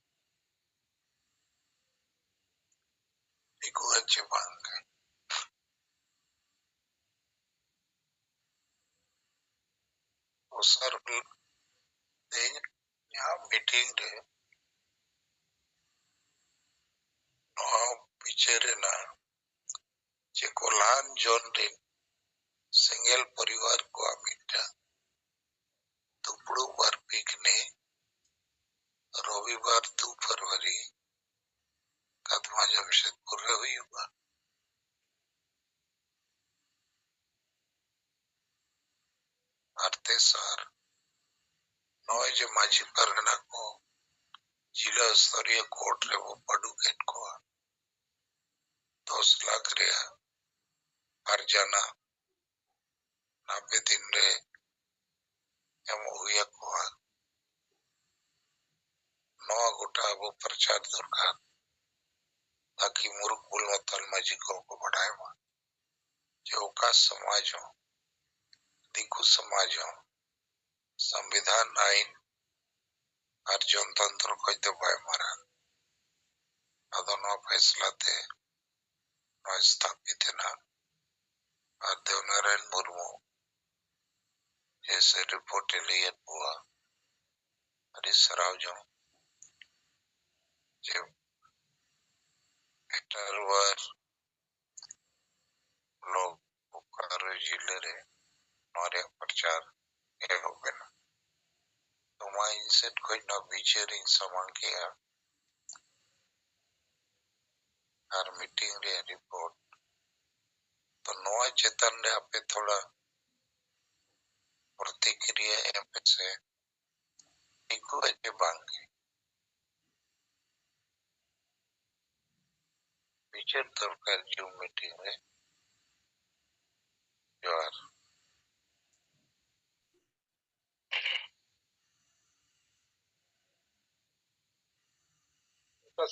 ᱴᱷᱤᱠᱚᱜᱼᱟ ᱪᱮ ᱵᱟᱝ ᱜᱮ? ᱫᱚᱥᱟᱨ ᱦᱤᱞᱳᱜ ᱛᱮᱦᱮᱧ ᱡᱟᱦᱟᱸ ᱢᱤᱴᱤᱝ ᱨᱮ ᱱᱚᱣᱟ ᱵᱤᱪᱟᱹᱨ ᱮᱱᱟ ᱡᱮ ᱠᱚᱞᱦᱟᱱ ᱡᱚᱱ ᱨᱮᱱ ᱥᱮᱸᱜᱮᱞ ᱯᱚᱨᱤᱵᱟᱨ ᱠᱚᱣᱟᱜ ᱢᱤᱫᱴᱟᱝ ᱫᱩᱯᱲᱩᱵ ᱟᱨ ᱯᱤᱠᱱᱤᱠ ᱨᱚᱵᱤᱵᱟᱨ ᱫᱩ ᱯᱷᱮᱵᱽᱨᱩᱣᱟᱨᱤ ᱠᱟᱫᱢᱟ ᱡᱟᱢᱥᱮᱫᱽᱯᱩᱨ ᱨᱮ ᱦᱩᱭᱩᱜᱼᱟ᱾ ᱟᱨ ᱛᱮᱥᱟᱨ, ᱱᱚᱜᱼᱚᱭ ᱡᱮ ᱢᱟᱹᱡᱷᱤ ᱯᱟᱨᱜᱟᱱᱟ ᱠᱚ ᱡᱤᱞᱟᱹ ᱥᱛᱚᱨᱤᱭᱚ ᱠᱳᱨᱴ ᱨᱮᱵᱚ ᱯᱟᱹᱰᱩ ᱠᱮᱫ ᱠᱚᱣᱟ, ᱫᱚᱥ ᱞᱟᱠᱷ ᱨᱮᱭᱟᱜ ᱟᱨᱡᱟᱱᱟ ᱱᱟᱯᱮ ᱫᱤᱱ ᱨᱮ ᱮᱢᱚᱜ ᱦᱩᱭ ᱟᱠᱚᱣᱟ᱾ ᱱᱚᱣᱟ ᱜᱚᱴᱟ ᱟᱵᱚ ᱯᱨᱚᱪᱟᱨ ᱫᱚᱨᱠᱟᱨ, ᱛᱟᱠᱤ ᱢᱩᱨᱩᱠ ᱵᱩᱞ ᱢᱟᱛᱟᱞ ᱢᱟᱹᱡᱷᱤ ᱠᱚᱦᱚᱸ ᱠᱚ ᱵᱟᱰᱟᱭ ᱢᱟ ᱡᱮ ᱚᱠᱟ ᱥᱚᱢᱟᱡᱽ ᱦᱚᱸ, ᱫᱤᱠᱩ ᱥᱚᱢᱟᱡᱽ ᱦᱚᱸ ᱥᱚᱝᱵᱤᱫᱷᱟᱱ, ᱟᱭᱤᱱ ᱟᱨ ᱡᱚᱱᱛᱚᱱᱛᱨᱚ ᱠᱷᱚᱡ ᱫᱚ ᱵᱟᱭ ᱢᱟᱨᱟᱝ᱾ ᱟᱫᱚ ᱱᱚᱣᱟ ᱯᱷᱮᱥᱞᱟ ᱛᱮ ᱱᱚᱣᱟ ᱥᱛᱷᱟᱯᱤᱛ ᱮᱱᱟ᱾ ᱟᱨ ᱫᱮᱣᱱᱟᱨᱟᱭᱚᱱ ᱢᱩᱨᱢᱩ ᱡᱮ ᱥᱮ ᱨᱤᱯᱳᱨᱴ ᱮ ᱞᱟᱹᱭ ᱟᱫ ᱵᱚᱣᱟ, ᱟᱹᱰᱤ ᱥᱟᱨᱦᱟᱣ ᱡᱚᱝ᱾ ᱡᱮ ᱯᱮᱴᱟᱨᱣᱟᱨ ᱵᱞᱚᱠ ᱵᱳᱠᱟᱨᱳ ᱡᱤᱞᱟᱹ ᱨᱮ ᱱᱚᱣᱟ ᱨᱮᱭᱟᱜ ᱯᱨᱚᱪᱟᱨ ᱮᱦᱚᱵ ᱮᱱᱟ᱾ ᱛᱚ ᱢᱟ ᱤᱧ ᱥᱮᱫ ᱠᱷᱚᱱ ᱱᱚᱣᱟ ᱵᱤᱪᱟᱹᱨ ᱤᱧ ᱥᱟᱢᱟᱝ ᱠᱮᱜᱼᱟ ᱟᱨ ᱢᱤᱴᱤᱝ ᱨᱮᱭᱟᱜ ᱨᱤᱯᱳᱨᱴ᱾ ᱛᱚ ᱱᱚᱣᱟ ᱪᱮᱛᱟᱱ ᱨᱮ ᱟᱯᱮ ᱛᱷᱚᱲᱟ ᱯᱨᱚᱛᱤᱠᱨᱤᱭᱟ ᱮᱢ ᱯᱮ ᱥᱮ, ᱴᱷᱤᱠᱚᱜᱼᱟ ᱪᱮ ᱵᱟᱝ ᱜᱮ? ᱵᱤᱪᱟᱹᱨ ᱫᱚᱨᱠᱟᱨ ᱡᱩᱢ ᱢᱤᱴᱤᱝ ᱨᱮ᱾ ᱡᱚᱦᱟᱨ᱾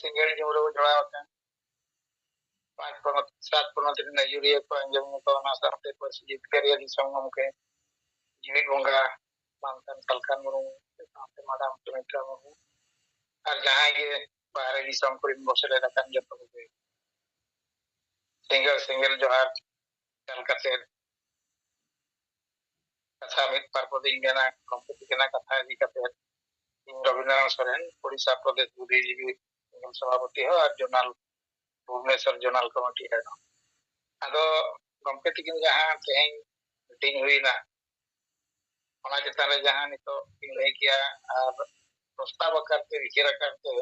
ᱥᱤᱸᱜᱟᱹᱲ ᱡᱚᱢ ᱨᱮᱵᱚ ᱡᱚᱲᱟᱣ ᱟᱠᱟᱱ᱾ ᱯᱟᱸᱪ ᱯᱚᱱᱚᱛ, ᱥᱟᱛ ᱯᱚᱱᱚᱛ ᱨᱮᱱ ᱟᱹᱭᱩᱨᱤᱭᱟᱹ ᱠᱚ ᱟᱸᱡᱚᱢ ᱠᱚ, ᱚᱱᱟ ᱥᱟᱶᱛᱮ ᱯᱟᱹᱨᱥᱤ ᱡᱤᱛᱠᱟᱹᱨᱤᱭᱟᱹ ᱫᱤᱥᱚᱢ ᱜᱚᱢᱠᱮ ᱡᱤᱣᱤᱫ ᱵᱚᱸᱜᱟ ᱢᱟᱱᱛᱷᱟᱱ ᱥᱟᱞᱠᱷᱟᱱ ᱢᱩᱨᱢᱩ ᱥᱟᱶᱛᱮ ᱢᱟᱰᱟᱢ ᱥᱩᱢᱤᱛᱨᱟ ᱢᱩᱨᱢᱩ ᱟᱨ ᱡᱟᱦᱟᱸᱭ ᱜᱮ ᱵᱟᱦᱨᱮ ᱫᱤᱥᱚᱢ ᱠᱚᱨᱮᱱ ᱵᱚ ᱥᱮᱞᱮᱫ ᱟᱠᱟᱱ ᱡᱚᱛᱚ ᱠᱚᱜᱮ ᱥᱮᱸᱜᱮᱞ ᱥᱮᱸᱜᱮᱞ ᱡᱚᱦᱟᱨ ᱪᱟᱞ ᱠᱟᱛᱮ ᱠᱟᱛᱷᱟ ᱢᱤᱫ ᱵᱟᱨ ᱯᱚᱫ ᱤᱧ ᱢᱮᱱᱟ, ᱜᱚᱢᱠᱮ ᱛᱤᱠᱤᱱᱟᱜ ᱠᱟᱛᱷᱟ ᱤᱫᱤ ᱠᱟᱛᱮ ᱤᱧ ᱨᱚᱵᱤᱱᱫᱨᱚᱱᱟᱛᱷ ᱥᱚᱨᱮᱱ, ᱳᱰᱤᱥᱟ ᱯᱨᱚᱫᱮᱥ ᱵᱩᱫᱷᱤᱡᱤᱵᱤ ᱥᱚᱝᱜᱚᱴᱷᱚᱱ ᱥᱚᱵᱷᱟᱯᱚᱛᱤ ᱦᱚᱸ ᱟᱨ zonal, Bhubaneswar zonal committee head ᱦᱚᱸ᱾ ᱟᱫᱚ ᱜᱚᱢᱠᱮ ᱛᱤᱠᱤᱱ ᱡᱟᱦᱟᱸ ᱛᱮᱦᱮᱧ ᱢᱤᱴᱤᱝ ᱦᱩᱭᱱᱟ, ᱚᱱᱟ ᱪᱮᱛᱟᱱ ᱨᱮ ᱡᱟᱦᱟᱸ ᱱᱤᱛᱚᱜ ᱤᱧ ᱞᱟᱹᱭ ᱠᱮᱭᱟ ᱟᱨ ᱯᱨᱚᱥᱛᱟᱵ ᱟᱠᱟᱨ ᱛᱮ, ᱵᱤᱪᱟᱹᱨ ᱟᱠᱟᱨ ᱛᱮ,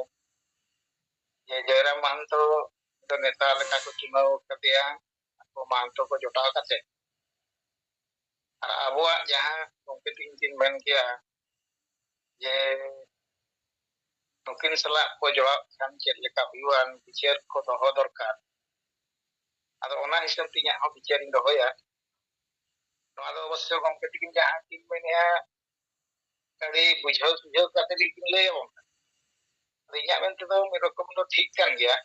ᱡᱮ ᱡᱚᱭᱨᱟᱢ ᱢᱟᱦᱟᱱᱛᱚ ᱫᱚ ᱱᱮᱛᱟ ᱞᱮᱠᱟ ᱠᱚ ᱪᱩᱱᱟᱹᱣ ᱠᱟᱫᱮᱭᱟ, ᱟᱠᱚ ᱢᱟᱦᱟᱱᱛᱚ ᱠᱚ ᱡᱚᱴᱟᱣ ᱠᱟᱛᱮ᱾ ᱟᱨ ᱟᱵᱚᱣᱟᱜ ᱡᱟᱦᱟᱸ ᱜᱚᱢᱠᱮ ᱛᱤᱠᱤᱱ ᱠᱤᱱ ᱢᱮᱱ ᱠᱮᱭᱟ ᱡᱮ ᱱᱩᱠᱤᱱ ᱥᱟᱞᱟᱜ ᱠᱚ ᱡᱚᱲᱟᱣ ᱠᱷᱟᱱ ᱪᱮᱫ ᱞᱮᱠᱟ ᱦᱩᱭᱩᱜᱼᱟ, ᱵᱤᱪᱟᱹᱨ ᱠᱚ ᱫᱚᱦᱚ ᱫᱚᱨᱠᱟᱨ᱾ ᱟᱫᱚ ᱚᱱᱟ ᱦᱤᱥᱟᱹᱵ ᱛᱮ ᱤᱧᱟᱹᱜ ᱦᱚᱸ ᱵᱤᱪᱟᱹᱨᱤᱧ ᱫᱚᱦᱚᱭᱟ᱾ ᱱᱚᱣᱟ ᱫᱚ ᱚᱵᱚᱥᱥᱚ ᱜᱚᱢᱠᱮ ᱛᱤᱠᱤᱱ ᱡᱟᱦᱟᱸ ᱠᱤᱱ ᱢᱮᱱᱮᱜᱼᱟ, ᱟᱹᱰᱤ ᱵᱩᱡᱷᱟᱹᱣ ᱥᱩᱡᱷᱟᱹᱣ ᱠᱟᱛᱮ ᱜᱮᱠᱤᱱ ᱞᱟᱹᱭ ᱟᱵᱚᱱ ᱠᱟᱱᱟ᱾ ᱟᱫᱚ ᱤᱧᱟᱹᱜ ᱢᱮᱱ ᱛᱮᱫᱚ ᱢᱤᱫ ᱨᱚᱠᱚᱢ ᱫᱚ ᱴᱷᱤᱠ ᱠᱟᱱ ᱜᱮᱭᱟ᱾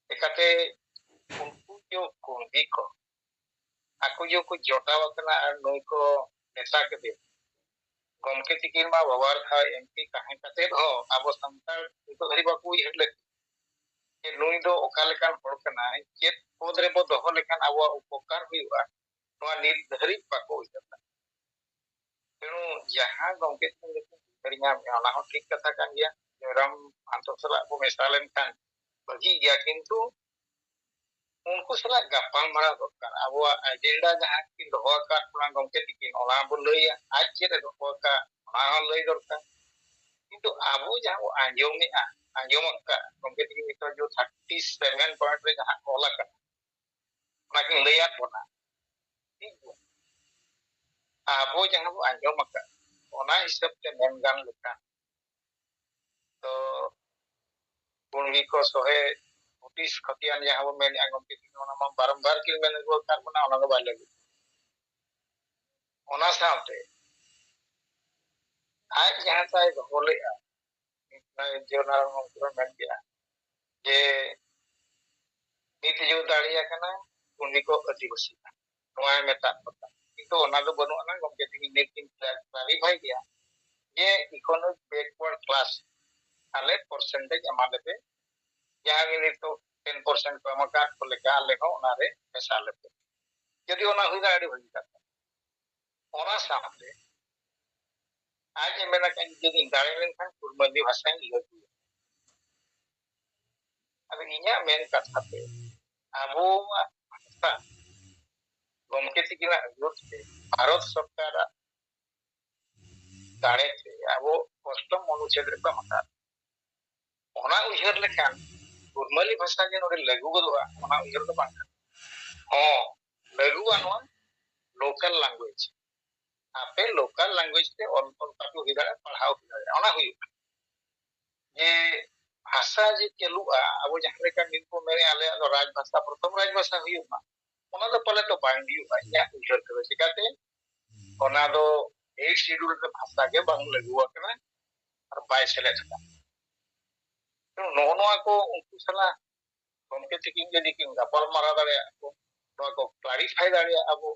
ᱪᱮᱠᱟᱛᱮ ᱩᱱᱠᱩ ᱡᱮ ᱠᱩᱲᱵᱤ ᱠᱚ ᱟᱠᱚ ᱡᱮ ᱠᱚ ᱡᱚᱴᱟᱣ ᱟᱠᱟᱱᱟ ᱟᱨ ᱱᱩᱭ ᱠᱚ ᱢᱮᱥᱟ ᱠᱮᱫᱮ, ᱜᱚᱢᱠᱮ ᱛᱤᱠᱤᱱ ᱢᱟ ᱵᱟᱵᱟᱨ ᱫᱷᱟᱣ ᱮᱢᱯᱤ ᱛᱟᱦᱮᱸ ᱠᱟᱛᱮ ᱦᱚᱸ ᱟᱵᱚ ᱥᱟᱱᱛᱟᱲ ᱱᱤᱛᱚᱜ ᱫᱷᱟᱹᱨᱤᱡ ᱵᱟᱠᱚ ᱩᱭᱦᱟᱹᱨ ᱞᱮᱫ ᱡᱮ ᱱᱩᱭ ᱫᱚ ᱚᱠᱟ ᱞᱮᱠᱟᱱ ᱦᱚᱲ ᱠᱟᱱᱟᱭ, ᱪᱮᱫ ᱯᱚᱫ ᱨᱮᱵᱚ ᱫᱚᱦᱚ ᱞᱮᱠᱷᱟᱱ ᱟᱵᱚᱣᱟᱜ ᱩᱯᱚᱠᱟᱨ ᱦᱩᱭᱩᱜᱼᱟ, ᱱᱚᱣᱟ ᱱᱤᱛ ᱫᱷᱟᱹᱨᱤᱡ ᱵᱟᱠᱚ ᱩᱭᱦᱟᱹᱨ ᱞᱮᱫᱟ᱾ ᱛᱮᱱᱩ ᱡᱟᱦᱟᱸ ᱜᱚᱢᱠᱮ ᱛᱤᱠᱤᱱ ᱫᱚᱠᱤᱱ ᱩᱭᱦᱟᱹᱨ ᱧᱟᱢᱮᱫᱼᱟ, ᱚᱱᱟ ᱦᱚᱸ ᱴᱷᱤᱠ ᱠᱟᱛᱷᱟ ᱠᱟᱱ ᱜᱮᱭᱟ᱾ ᱡᱚᱭᱨᱟᱢ ᱢᱟᱦᱟᱱᱛᱚ ᱥᱟᱞᱟᱜ ᱵᱚ ᱢᱮᱥᱟ ᱞᱮᱱᱠᱷᱟᱱ ᱵᱷᱟᱹᱜᱤ ᱜᱮᱭᱟ, ᱠᱤᱱᱛᱩ ᱩᱱᱠᱩ ᱥᱟᱞᱟᱜ ᱜᱟᱯᱟᱞ ᱢᱟᱨᱟᱣ ᱫᱚᱨᱠᱟᱨ᱾ ᱟᱵᱚᱣᱟᱜ ᱮᱡᱮᱱᱰᱟ ᱡᱟᱦᱟᱸ ᱠᱤᱱ ᱫᱚᱦᱚ ᱟᱠᱟᱫ ᱵᱚᱱᱟ ᱜᱚᱢᱠᱮ ᱛᱤᱠᱤᱱ, ᱚᱱᱟ ᱵᱚ ᱞᱟᱹᱭᱟ᱾ ᱟᱡ ᱪᱮᱫ ᱮ ᱫᱚᱦᱚ ᱟᱠᱟᱫ, ᱚᱱᱟ ᱦᱚᱸ ᱞᱟᱹᱭ ᱫᱚᱨᱠᱟᱨ᱾ ᱠᱤᱱᱛᱩ ᱟᱵᱚ ᱡᱟᱦᱟᱸ ᱵᱚ ᱟᱸᱡᱚᱢᱮᱫᱼᱟ, ᱟᱸᱡᱚᱢ ᱟᱠᱟᱫ ᱜᱚᱢᱠᱮ ᱛᱤᱠᱤᱱ ᱱᱤᱛᱚᱜ ᱡᱮ ᱛᱷᱟᱨᱴᱤ ᱥᱮᱵᱷᱮᱱ ᱯᱚᱭᱮᱱᱴ ᱨᱮ ᱡᱟᱦᱟᱸ ᱚᱞ ᱟᱠᱟᱱᱟ, ᱚᱱᱟ ᱠᱤᱱ ᱞᱟᱹᱭᱟᱫ ᱵᱚᱱᱟ᱾ ᱴᱷᱤᱠ ᱜᱮᱭᱟ? ᱟᱵᱚ ᱡᱟᱦᱟᱸ ᱵᱚ ᱟᱸᱡᱚᱢ ᱟᱠᱟᱫ, ᱚᱱᱟ ᱦᱤᱥᱟᱹᱵ ᱛᱮ ᱢᱮᱱ ᱜᱟᱱ ᱞᱮᱠᱷᱟᱱ ᱛᱚ ᱠᱩᱲᱵᱤ ᱠᱚ ᱥᱚᱦᱮ ᱦᱩᱫᱤᱥ ᱠᱷᱚᱛᱤᱭᱟᱱ ᱡᱟᱦᱟᱸ ᱵᱚ ᱢᱮᱱᱮᱫᱼᱟ ᱜᱚᱢᱠᱮ ᱛᱤᱠᱤᱱ, ᱚᱱᱟ ᱢᱟ ᱵᱟᱨᱚᱢᱵᱟᱨ ᱠᱤᱱ ᱢᱮᱱ ᱟᱹᱜᱩ ᱟᱠᱟᱫ ᱵᱚᱱᱟ, ᱚᱱᱟ ᱫᱚ ᱵᱟᱭ ᱞᱟᱹᱜᱩᱜ᱾ ᱚᱱᱟ ᱥᱟᱶᱛᱮ ᱟᱡ ᱡᱟᱦᱟᱸ ᱛᱟᱭ ᱫᱚᱦᱚ ᱞᱮᱫᱼᱟ, ᱡᱮ ᱚᱱᱟ ᱜᱚᱢᱠᱮ ᱵᱚᱱ ᱢᱮᱱ ᱠᱮᱫᱼᱟ ᱡᱮ ᱱᱤᱛ ᱡᱩᱜᱽ ᱫᱟᱲᱮᱭᱟᱜ ᱠᱟᱱᱟ, ᱩᱱᱤ ᱠᱚ ᱟᱹᱫᱤᱵᱟᱹᱥᱤ ᱠᱟᱱᱟ᱾ ᱱᱚᱣᱟ ᱢᱮᱛᱟᱜ ᱠᱚ ᱠᱟᱱᱟ᱾ ᱠᱤᱱᱛᱩ ᱚᱱᱟ ᱫᱚ ᱵᱟᱹᱱᱩᱜ ᱟᱱᱟ, ᱜᱚᱢᱠᱮ ᱛᱤᱠᱤᱱ ᱱᱤᱛ ᱠᱤᱱ clarify ᱜᱮᱭᱟ ᱡᱮ economic backward class ᱟᱞᱮ percentage ᱮᱢᱟ ᱞᱮᱯᱮ, ᱡᱟᱦᱟᱸ ᱜᱮ ᱱᱤᱛᱚᱜ ten percent ᱠᱚ ᱮᱢ ᱟᱠᱟᱫ ᱠᱚ ᱞᱮᱠᱟ ᱟᱞᱮ ᱦᱚᱸ ᱚᱱᱟᱨᱮ ᱢᱮᱥᱟ ᱞᱮᱯᱮ᱾ ᱡᱩᱫᱤ ᱚᱱᱟ ᱦᱩᱭ ᱫᱟᱲᱮᱭᱟᱜ ᱟᱹᱰᱤ ᱵᱷᱟᱹᱜᱤ ᱠᱟᱛᱷᱟ᱾ ᱚᱱᱟ ᱥᱟᱶᱛᱮ ᱟᱡ ᱮ ᱢᱮᱱ ᱟᱠᱟᱫ ᱡᱩᱫᱤᱧ ᱫᱟᱲᱮ ᱞᱮᱱᱠᱷᱟᱱ ᱠᱩᱲᱢᱟᱹᱞᱤ ᱵᱷᱟᱥᱟᱧ ᱞᱟᱹᱜᱩᱭᱟ᱾ ᱟᱫᱚ ᱤᱧᱟᱹᱜ ᱢᱮᱱ ᱠᱟᱛᱷᱟ ᱛᱮ ᱟᱵᱚᱣᱟᱜ ᱵᱷᱟᱥᱟ ᱜᱚᱢᱠᱮ ᱛᱤᱠᱤᱱᱟᱜ ᱟᱹᱭᱩᱨ ᱛᱮ ᱵᱷᱟᱨᱚᱛ ᱥᱚᱨᱠᱟᱨᱟᱜ ᱫᱟᱲᱮ ᱛᱮ ᱟᱵᱚ ᱚᱥᱴᱚᱢ ᱚᱱᱩᱪᱷᱮᱫ ᱨᱮᱠᱚ ᱮᱢ ᱟᱠᱟᱫ᱾ ᱚᱱᱟ ᱩᱭᱦᱟᱹᱨ ᱞᱮᱠᱷᱟᱱ ᱠᱩᱲᱢᱟᱹᱞᱤ ᱵᱷᱟᱥᱟ ᱡᱮ ᱱᱚᱰᱮ ᱞᱟᱹᱜᱩ ᱜᱚᱫᱚᱜᱼᱟ, ᱚᱱᱟ ᱩᱭᱦᱟᱹᱨ ᱫᱚ ᱵᱟᱝ ᱠᱟᱱᱟ᱾ ᱦᱚᱸ, ᱞᱟᱹᱜᱩᱜᱼᱟ ᱱᱚᱣᱟ local language᱾ ᱟᱯᱮ local language ᱛᱮ ᱚᱞ ᱛᱚᱞ ᱛᱟᱯᱮ ᱦᱩᱭ ᱫᱟᱲᱮᱭᱟᱜᱼᱟ, ᱯᱟᱲᱦᱟᱣ ᱦᱩᱭ ᱫᱟᱲᱮᱭᱟᱜᱼᱟ, ᱚᱱᱟ ᱦᱩᱭᱩᱜᱼᱟ᱾ ᱡᱮ ᱵᱷᱟᱥᱟ ᱡᱮ ᱪᱟᱹᱞᱩᱜᱼᱟ, ᱟᱵᱚ ᱡᱟᱦᱟᱸ ᱞᱮᱠᱟ ᱱᱤᱛ ᱵᱚ ᱢᱮᱱᱮᱫᱼᱟ ᱟᱞᱮᱭᱟᱜ ᱫᱚ ᱨᱟᱡᱽ ᱵᱷᱟᱥᱟ, ᱯᱨᱚᱛᱷᱚᱢ ᱨᱟᱡᱽ ᱵᱷᱟᱥᱟ ᱦᱩᱭᱩᱜ ᱢᱟ, ᱚᱱᱟ ᱫᱚ ᱯᱟᱞᱮ ᱫᱚ ᱵᱟᱝ ᱦᱩᱭᱩᱜᱼᱟ ᱤᱧᱟᱹᱜ ᱩᱭᱦᱟᱹᱨ ᱛᱮᱫᱚ᱾ ᱪᱤᱠᱟᱹᱛᱮ? ᱚᱱᱟ ᱫᱚ Eighth Schedule ᱨᱮ ᱵᱷᱟᱥᱟ ᱜᱮ ᱵᱟᱝ ᱞᱟᱹᱜᱩ ᱟᱠᱟᱱᱟ ᱟᱨ ᱵᱟᱭ ᱥᱮᱞᱮᱫ ᱟᱠᱟᱱᱟ᱾ ᱛᱚ ᱱᱚᱜᱼᱚ ᱱᱚᱣᱟ ᱠᱚ ᱩᱱᱠᱩ ᱥᱟᱞᱟᱜ ᱜᱚᱢᱠᱮ ᱛᱤᱠᱤᱱ ᱡᱩᱫᱤ ᱠᱤᱱ ᱜᱟᱯᱟᱞ ᱢᱟᱨᱟᱣ ᱫᱟᱲᱮᱭᱟᱜᱼᱟ ᱠᱚ, ᱱᱚᱣᱟ ᱠᱚ clarify ᱫᱟᱲᱮᱭᱟᱜᱼᱟ ᱵᱚ,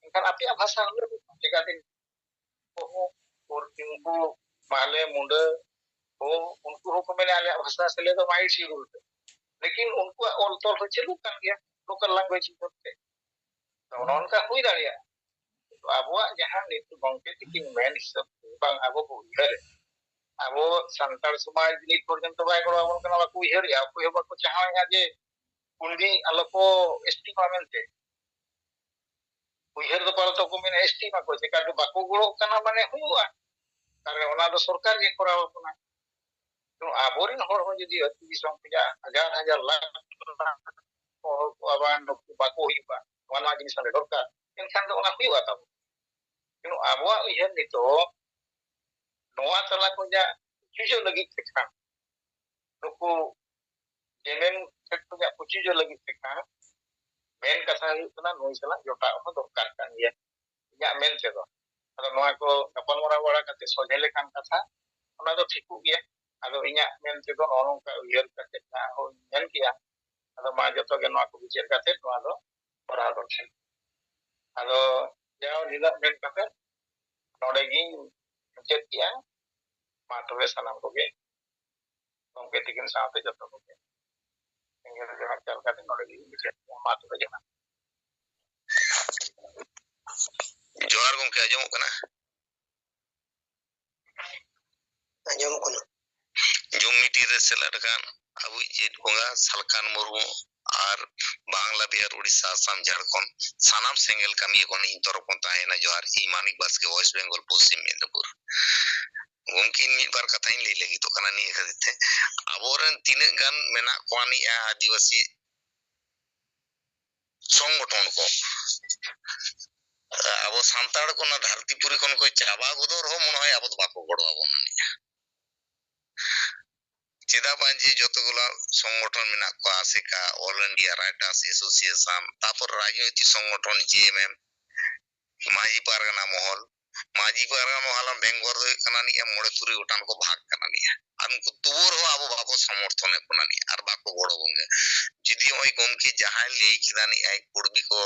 ᱮᱱᱠᱷᱟᱱ ᱟᱯᱮᱭᱟᱜ ᱵᱷᱟᱥᱟ ᱦᱚᱸ ᱞᱟᱹᱜᱩᱜᱼᱟ᱾ ᱪᱤᱠᱟᱹᱛᱮ ᱩᱱᱠᱩ ᱦᱚᱸ, ᱩᱱᱠᱩ ᱢᱟᱦᱞᱮ, ᱢᱩᱸᱰᱟᱹ ᱠᱚ, ᱩᱱᱠᱩ ᱦᱚᱸᱠᱚ ᱢᱮᱱᱟ ᱟᱞᱮᱭᱟᱜ ᱵᱷᱟᱥᱟ ᱥᱮᱞᱮᱫᱚᱜ ᱢᱟ Eighth Schedule ᱨᱮ, ᱞᱮᱠᱤᱱ ᱩᱱᱠᱩᱣᱟᱜ ᱚᱞ ᱛᱚᱞ ᱦᱚᱸ ᱪᱟᱹᱞᱩᱜ ᱠᱟᱱ ᱜᱮᱭᱟ local language ᱦᱤᱥᱟᱹᱵ ᱛᱮ᱾ ᱛᱚ ᱚᱱᱮ ᱚᱱᱠᱟ ᱦᱩᱭ ᱫᱟᱲᱮᱭᱟᱜᱼᱟ᱾ ᱠᱤᱱᱛᱩ ᱟᱵᱚᱣᱟᱜ ᱡᱟᱦᱟᱸ ᱱᱤᱛ ᱜᱚᱢᱠᱮ ᱛᱤᱠᱤᱱ ᱢᱮᱱ ᱦᱤᱥᱟᱹᱵ ᱛᱮ ᱵᱟᱝ ᱟᱵᱚ ᱵᱚ ᱩᱭᱦᱟᱹᱨᱮᱫ, ᱟᱵᱚ ᱥᱟᱱᱛᱟᱲ ᱥᱚᱢᱟᱡᱽ ᱱᱤᱛ ᱯᱚᱨᱡᱚᱱᱛᱚ ᱵᱟᱭ ᱜᱚᱲᱚ ᱟᱵᱚᱱ ᱠᱟᱱᱟ, ᱵᱟᱠᱚ ᱩᱭᱦᱟᱹᱨᱮᱫᱼᱟ, ᱚᱠᱚᱭ ᱦᱚᱸ ᱵᱟᱠᱚ ᱪᱟᱦᱟᱣᱮᱫᱼᱟ ᱡᱮ ᱠᱩᱲᱢᱤ ᱟᱞᱚ ᱠᱚ S T ᱢᱟ ᱢᱮᱱᱛᱮ᱾ ᱩᱭᱦᱟᱹᱨ ᱫᱚ ᱯᱟᱞᱮ ᱛᱚ ᱠᱚ ᱢᱮᱱᱟ S T ᱢᱟᱠᱚ, ᱪᱮᱠᱟ ᱫᱚ ᱵᱟᱠᱚ ᱜᱚᱲᱚᱜ ᱠᱟᱱᱟ ᱢᱟᱱᱮ ᱦᱩᱭᱩᱜᱼᱟ᱾ ᱛᱟᱦᱞᱮ ᱚᱱᱟ ᱫᱚ ᱥᱚᱨᱠᱟᱨ ᱜᱮ ᱠᱚᱨᱟᱣ ᱟᱵᱚᱱᱟ᱾ ᱛᱚ ᱟᱵᱚᱨᱮᱱ ᱦᱚᱲ ᱦᱚᱸ ᱡᱩᱫᱤ ᱟᱹᱛᱩ ᱫᱤᱥᱚᱢ ᱠᱷᱚᱱᱟᱜ ᱦᱟᱡᱟᱨ ᱦᱟᱡᱟᱨ ᱞᱟᱠᱷ ᱦᱚᱲ ᱠᱚ ᱟᱵᱟᱨ ᱱᱩᱠᱩ ᱵᱟᱠᱚ ᱦᱩᱭᱩᱜᱼᱟ, ᱱᱚᱣᱟ ᱱᱚᱣᱟ ᱡᱤᱱᱤᱥ ᱟᱞᱮ ᱫᱚᱨᱠᱟᱨ, ᱮᱱᱠᱷᱟᱱ ᱫᱚ ᱚᱱᱟ ᱦᱩᱭᱩᱜᱼᱟ ᱛᱟᱵᱚ᱾ ᱠᱤᱱᱛᱩ ᱟᱵᱚᱣᱟᱜ ᱩᱭᱦᱟᱹᱨ ᱱᱤᱛᱚᱜ ᱱᱚᱣᱟ ᱛᱟᱞᱟ ᱠᱷᱚᱱᱟᱜ ᱯᱩᱪᱩᱡᱚᱜ ᱞᱟᱹᱜᱤᱫ ᱛᱮ ᱠᱷᱟᱱ, ᱱᱩᱠᱩ ᱡᱮᱢᱮᱱ ᱴᱷᱮᱱ ᱠᱷᱚᱱᱟᱜ ᱯᱩᱪᱩᱡᱚᱜ ᱞᱟᱹᱜᱤᱫ ᱛᱮ ᱠᱷᱟᱱ, ᱢᱮᱱ ᱠᱟᱛᱷᱟ ᱦᱩᱭᱩᱜ ᱠᱟᱱᱟ, ᱱᱩᱭ ᱥᱟᱞᱟᱜ ᱡᱚᱴᱟᱣ ᱦᱚᱸ ᱫᱚᱨᱠᱟᱨ ᱠᱟᱱ ᱜᱮᱭᱟ᱾ ᱤᱧᱟᱹᱜ ᱢᱮᱱ ᱛᱮᱫᱚ᱾ ᱟᱫᱚ ᱱᱚᱣᱟ ᱠᱚ ᱜᱟᱯᱟᱞᱢᱟᱨᱟᱣ ᱵᱟᱲᱟ ᱠᱟᱛᱮ ᱥᱚᱞᱦᱮ ᱞᱮᱠᱷᱟᱱ ᱠᱟᱛᱷᱟ, ᱚᱱᱟ ᱫᱚ ᱴᱷᱤᱠᱚᱜ ᱜᱮᱭᱟ᱾ ᱟᱫᱚ ᱤᱧᱟᱹᱜ ᱢᱮᱱ ᱛᱮᱫᱚ ᱱᱚᱜᱼᱚ ᱱᱚᱝᱠᱟ ᱩᱭᱦᱟᱹᱨ ᱠᱟᱛᱮ ᱱᱟᱜ ᱦᱚᱸᱧ ᱢᱮᱱ ᱠᱮᱭᱟ᱾ ᱟᱫᱚ ᱢᱟ ᱡᱚᱛᱚ ᱜᱮ ᱱᱚᱣᱟ ᱠᱚ ᱵᱤᱪᱟᱹᱨ ᱠᱟᱛᱮ ᱱᱚᱣᱟ ᱫᱚ ᱠᱚᱨᱟᱣ ᱫᱚᱨᱠᱟᱨ᱾ ᱟᱫᱚ ᱡᱟᱣ ᱱᱤᱱᱟᱹᱜ ᱢᱮᱱ ᱠᱟᱛᱮ ᱱᱚᱰᱮ ᱜᱤᱧ ᱢᱩᱪᱟᱹᱫ ᱠᱮᱜᱼᱟ᱾ ᱢᱟ ᱛᱚᱵᱮ ᱥᱟᱱᱟᱢ ᱠᱚᱜᱮ ᱜᱚᱢᱠᱮ ᱛᱤᱠᱤᱱ ᱥᱟᱶᱛᱮ ᱡᱚᱛᱚ ᱠᱚᱜᱮ ᱥᱮᱸᱜᱮᱞ ᱡᱚᱦᱟᱨ ᱪᱟᱞ ᱠᱟᱛᱮ ᱱᱚᱰᱮ ᱜᱤᱧ ᱢᱩᱪᱟᱹᱫ ᱠᱮᱜᱼᱟ᱾ ᱢᱟ ᱛᱚᱵᱮ ᱡᱚᱦᱟᱨ᱾ ᱡᱚᱦᱟᱨ ᱜᱚᱢᱠᱮ, ᱟᱸᱡᱚᱢᱚᱜ ᱠᱟᱱᱟ? ᱟᱸᱡᱚᱢᱚᱜ ᱠᱟᱱᱟ᱾ ᱡᱩᱢ ᱢᱤᱴᱤᱝ ᱨᱮ ᱥᱮᱞᱮᱫ ᱟᱠᱟᱱ ᱟᱵᱚᱭᱤᱡ ᱡᱮᱴ ᱵᱚᱸᱜᱟ ᱥᱟᱞᱠᱷᱟᱱ ᱢᱩᱨᱢᱩ ᱟᱨ ᱵᱟᱝᱞᱟ, ᱵᱤᱦᱟᱨ, ᱩᱲᱤᱥᱥᱟ, ᱟᱥᱟᱢ, ᱡᱷᱟᱲᱠᱷᱚᱸᱰ ᱥᱟᱱᱟᱢ ᱥᱮᱸᱜᱮᱞ ᱠᱟᱹᱢᱤᱭᱟᱹ ᱠᱚ ᱤᱧ ᱛᱚᱨᱚᱯ ᱠᱷᱚᱱ ᱛᱟᱦᱮᱸᱭᱮᱱᱟ ᱡᱚᱦᱟᱨ᱾ ᱤᱧ ᱢᱟᱱᱤᱠ ᱵᱟᱥᱠᱮ, ᱳᱭᱮᱥᱴ ᱵᱮᱝᱜᱚᱞ, ᱯᱚᱥᱪᱤᱢ ᱢᱮᱫᱽᱱᱤᱯᱩᱨ᱾ ᱜᱚᱢᱠᱮ, ᱤᱧ ᱢᱤᱫ ᱵᱟᱨ ᱠᱟᱛᱷᱟᱧ ᱞᱟᱹᱭ ᱞᱟᱹᱜᱤᱫᱚᱜ ᱠᱟᱱᱟ ᱱᱤᱭᱟᱹ ᱠᱷᱟᱹᱛᱤᱨ ᱛᱮ, ᱟᱵᱚᱨᱮᱱ ᱛᱤᱱᱟᱹᱜ ᱜᱟᱱ ᱢᱮᱱᱟᱜ ᱠᱚᱣᱟ ᱱᱤᱭᱟᱹ ᱟᱹᱫᱤᱵᱟᱹᱥᱤ ᱥᱚᱝᱜᱚᱴᱷᱚᱱ ᱠᱚ, ᱟᱵᱚ ᱥᱟᱱᱛᱟᱲ ᱠᱚ ᱚᱱᱟ ᱫᱷᱟᱹᱨᱛᱤ ᱯᱩᱨᱤ ᱠᱷᱚᱱ ᱠᱚ ᱪᱟᱵᱟ ᱜᱚᱫᱚᱜ ᱨᱮᱦᱚᱸ ᱢᱚᱱᱮ ᱦᱚᱭ ᱟᱵᱚ ᱫᱚ ᱵᱟᱠᱚ ᱜᱚᱲᱚ ᱟᱵᱚᱱᱟ ᱱᱤᱭᱟᱹ᱾ ᱪᱮᱫᱟᱜ ᱵᱟᱝ ᱡᱮ ᱡᱚᱛᱚ ᱜᱩᱞᱟ ᱥᱚᱝᱜᱚᱴᱷᱚᱱ ᱢᱮᱱᱟᱜ ᱠᱚᱣᱟ, ᱟᱥᱮᱠᱟ, All India Writers Association, ᱛᱟᱯᱚᱨ ᱨᱟᱡᱽᱱᱳᱭᱛᱤᱠ ᱥᱚᱝᱜᱚᱴᱷᱚᱱ JMM, ᱢᱟᱹᱡᱷᱤ ᱯᱟᱨᱜᱟᱱᱟ ᱢᱚᱦᱚᱞ, ᱢᱟᱹᱡᱷᱤ ᱯᱟᱨᱜᱟᱱᱟ ᱢᱚᱦᱚᱞ ᱵᱮᱝᱜᱚᱞ ᱫᱚ ᱦᱩᱭᱩᱜ ᱠᱟᱱᱟ ᱱᱤᱭᱟᱹ ᱢᱚᱬᱮ ᱛᱩᱨᱩᱭ ᱜᱚᱴᱟᱝ ᱠᱚ ᱵᱷᱟᱜᱽ ᱠᱟᱱᱟ ᱱᱤᱭᱟᱹ᱾ ᱟᱨ ᱩᱱᱠᱩ ᱛᱩᱵᱩ ᱨᱮᱦᱚᱸ ᱟᱵᱚ ᱵᱟᱠᱚ ᱥᱚᱢᱚᱨᱛᱷᱚᱱᱮᱫ ᱵᱚᱱᱟ ᱱᱤᱭᱟᱹ, ᱟᱨ ᱵᱟᱠᱚ ᱜᱚᱲᱚ ᱵᱚᱱ ᱜᱮ᱾ ᱡᱩᱫᱤ ᱱᱚᱜᱼᱚᱭ ᱜᱚᱢᱠᱮ ᱡᱟᱦᱟᱸᱭ ᱞᱟᱹᱭ ᱠᱮᱫᱟ ᱱᱤᱭᱟᱹ ᱠᱩᱲᱵᱤ ᱠᱚ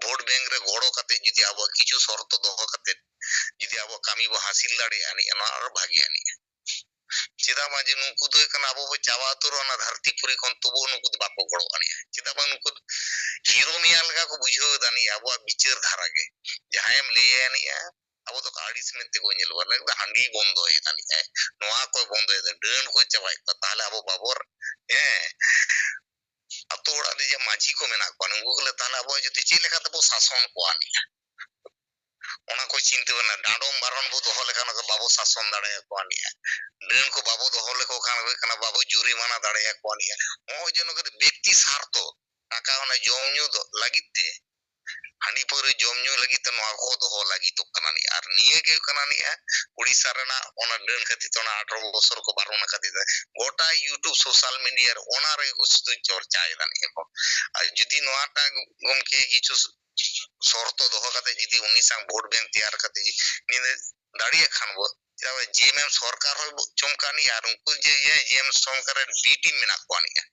ᱵᱷᱳᱴ ᱵᱮᱝᱠ ᱨᱮ ᱜᱚᱲᱚ ᱠᱟᱛᱮ ᱡᱩᱫᱤ ᱟᱵᱚᱣᱟᱜ ᱠᱤᱪᱷᱩ ᱥᱚᱨᱛᱚ ᱫᱚᱦᱚ ᱠᱟᱛᱮ ᱡᱩᱫᱤ ᱟᱵᱚ ᱠᱟᱹᱢᱤ ᱵᱚ ᱦᱟᱹᱥᱤᱞ ᱫᱟᱲᱮᱭᱟᱜᱼᱟ ᱱᱤᱭᱟᱹ, ᱱᱚᱣᱟ ᱟᱨ ᱵᱷᱟᱜᱮᱭᱟ ᱱᱤᱭᱟᱹ᱾ ᱪᱮᱫᱟᱜ ᱵᱟᱝ ᱡᱮ ᱱᱩᱠᱩ ᱫᱚ ᱦᱩᱭᱩᱜ ᱠᱟᱱᱟ ᱟᱵᱚ ᱵᱚ ᱪᱟᱵᱟ ᱩᱛᱟᱹᱨᱚᱜᱼᱟ ᱚᱱᱟ ᱫᱷᱟᱹᱨᱛᱤ ᱯᱩᱨᱤ ᱠᱷᱚᱱ, ᱛᱚᱵᱩ ᱱᱩᱠᱩ ᱫᱚ ᱵᱟᱠᱚ ᱜᱚᱲᱚᱜᱼᱟ ᱱᱤᱭᱟᱹ᱾ ᱪᱮᱫᱟᱜ ᱵᱟᱝ ᱱᱩᱠᱩ ᱫᱚ ᱦᱤᱨᱳ ᱢᱤᱭᱟ ᱞᱮᱠᱟ ᱠᱚ ᱵᱩᱡᱷᱟᱹᱣ ᱮᱫᱟ ᱱᱤᱭᱟᱹ ᱟᱵᱚᱣᱟᱜ ᱵᱤᱪᱟᱹᱨ ᱫᱷᱟᱨᱟ ᱜᱮ᱾ ᱡᱟᱦᱟᱸᱭᱮᱢ ᱞᱟᱹᱭ ᱟᱭᱟ ᱱᱤᱭᱟᱹ, ᱟᱵᱚ ᱫᱚ ᱟᱹᱲᱤᱥ ᱢᱮᱱᱛᱮ ᱠᱚ ᱧᱮᱞ ᱵᱚᱱᱟ, ᱮᱠᱫᱚᱢ ᱦᱟᱺᱰᱤ ᱵᱚᱱᱫᱚᱭᱮᱫᱟ ᱱᱤᱭᱟᱹ, ᱱᱚᱣᱟ ᱠᱚᱭ ᱵᱚᱱᱫᱚᱭᱮᱫᱟ, ᱰᱟᱹᱱ ᱠᱚ ᱪᱟᱵᱟᱭᱮᱫ ᱠᱚᱣᱟ, ᱛᱟᱦᱚᱞᱮ ᱟᱵᱚ ᱵᱟᱵᱚ, ᱦᱮᱸ, ᱟᱹᱛᱩ ᱚᱲᱟᱜ ᱨᱮ ᱡᱮ ᱢᱟᱹᱡᱷᱤ ᱠᱚ ᱢᱮᱱᱟᱜ ᱠᱚᱣᱟ, ᱱᱩᱠᱩ ᱠᱚ ᱞᱟᱹᱭ, ᱛᱟᱦᱚᱞᱮ ᱟᱵᱚ ᱡᱩᱫᱤ ᱪᱮᱫ ᱞᱮᱠᱟ ᱛᱮᱵᱚ ᱥᱟᱥᱚᱱ ᱠᱚᱣᱟ ᱱᱤᱭᱟᱹ? ᱚᱱᱟ ᱠᱚ ᱪᱤᱱᱛᱟᱹ ᱵᱷᱟᱵᱽᱱᱟ, ᱰᱟᱸᱰᱚᱢ ᱵᱟᱨᱚᱱ ᱵᱚ ᱫᱚᱦᱚ ᱞᱮᱠᱷᱟᱱ ᱵᱟᱵᱚ ᱥᱟᱥᱚᱱ ᱫᱟᱲᱮᱭᱟᱠᱚᱣᱟ ᱱᱤᱭᱟᱹ᱾ ᱰᱟᱹᱱ ᱠᱚ ᱵᱟᱵᱚ ᱫᱚᱦᱚ ᱞᱮᱠᱚ ᱠᱷᱟᱱ ᱦᱩᱭᱩᱜ ᱠᱟᱱᱟ ᱵᱟᱵᱚ ᱡᱩᱨᱤᱢᱟᱱᱟ ᱫᱟᱲᱮᱭᱟᱠᱚᱣᱟ ᱱᱤᱭᱟᱹ᱾ ᱱᱚᱜᱼᱚᱭ ᱡᱮ ᱱᱚᱝᱠᱟ ᱵᱮᱠᱛᱤ ᱥᱟᱨᱛᱷᱚ, ᱴᱟᱠᱟ ᱚᱱᱟ ᱡᱚᱢ ᱧᱩ ᱫᱚ ᱞᱟᱹᱜᱤᱫ ᱛᱮ, ᱦᱟᱺᱰᱤ ᱯᱟᱹᱣᱨᱟᱹ ᱡᱚᱢ ᱧᱩ ᱞᱟᱹᱜᱤᱫ ᱛᱮ ᱱᱚᱣᱟ ᱠᱚ ᱫᱚᱦᱚ ᱞᱟᱹᱜᱤᱫᱚᱜ ᱠᱟᱱᱟ ᱱᱤᱭᱟᱹ᱾ ᱟᱨ ᱱᱤᱭᱟᱹ ᱜᱮ ᱦᱩᱭᱩᱜ ᱠᱟᱱᱟ ᱱᱤᱭᱟᱹ ᱩᱲᱤᱥᱥᱟ ᱨᱮᱱᱟᱜ ᱚᱱᱟ ᱰᱟᱹᱱ ᱠᱷᱟᱹᱛᱤᱨ ᱛᱮ ᱚᱱᱟ ᱟᱴᱷᱨᱚ ᱵᱚᱪᱷᱚᱨ ᱠᱚ ᱵᱟᱨᱚᱱ ᱟᱠᱟᱫᱮᱭᱟ᱾ ᱜᱚᱴᱟ YouTube, social media ᱨᱮ ᱚᱱᱟ ᱨᱮᱜᱮ ᱠᱚ ᱥᱩᱫᱷᱩ ᱪᱚᱨᱪᱟᱭᱮᱫᱟ ᱱᱤᱭᱟᱹ ᱠᱚ᱾ ᱟᱨ ᱡᱩᱫᱤ ᱱᱚᱣᱟᱴᱟᱜ ᱜᱚᱢᱠᱮ ᱠᱤᱪᱷᱩ ᱥᱚᱨᱛᱚ ᱫᱚᱦᱚ ᱠᱟᱛᱮ ᱡᱩᱫᱤ ᱩᱱᱤ ᱥᱟᱶ ᱵᱷᱳᱴ ᱵᱮᱝᱠ ᱛᱮᱭᱟᱨ ᱠᱟᱛᱮ ᱡᱩᱫᱤ ᱫᱟᱲᱮᱭᱟᱜ ᱠᱷᱟᱱ ᱵᱚ, ᱪᱮᱫᱟᱜ ᱡᱮ ᱮᱢ ᱮᱢ ᱥᱚᱨᱠᱟᱨ ᱦᱚᱸᱭ ᱪᱚᱢᱠᱟᱣ ᱟᱱᱤᱡᱼᱟ ᱟᱨ ᱩᱱᱠᱩ ᱡᱮ ᱡᱮ ᱮᱢ ᱥᱚᱨᱠᱟᱨ ᱨᱮᱱ ᱵᱤ ᱴᱤᱢ ᱢᱮᱱᱟᱜ ᱠᱚᱣᱟ ᱟᱱᱤᱡᱼᱟ,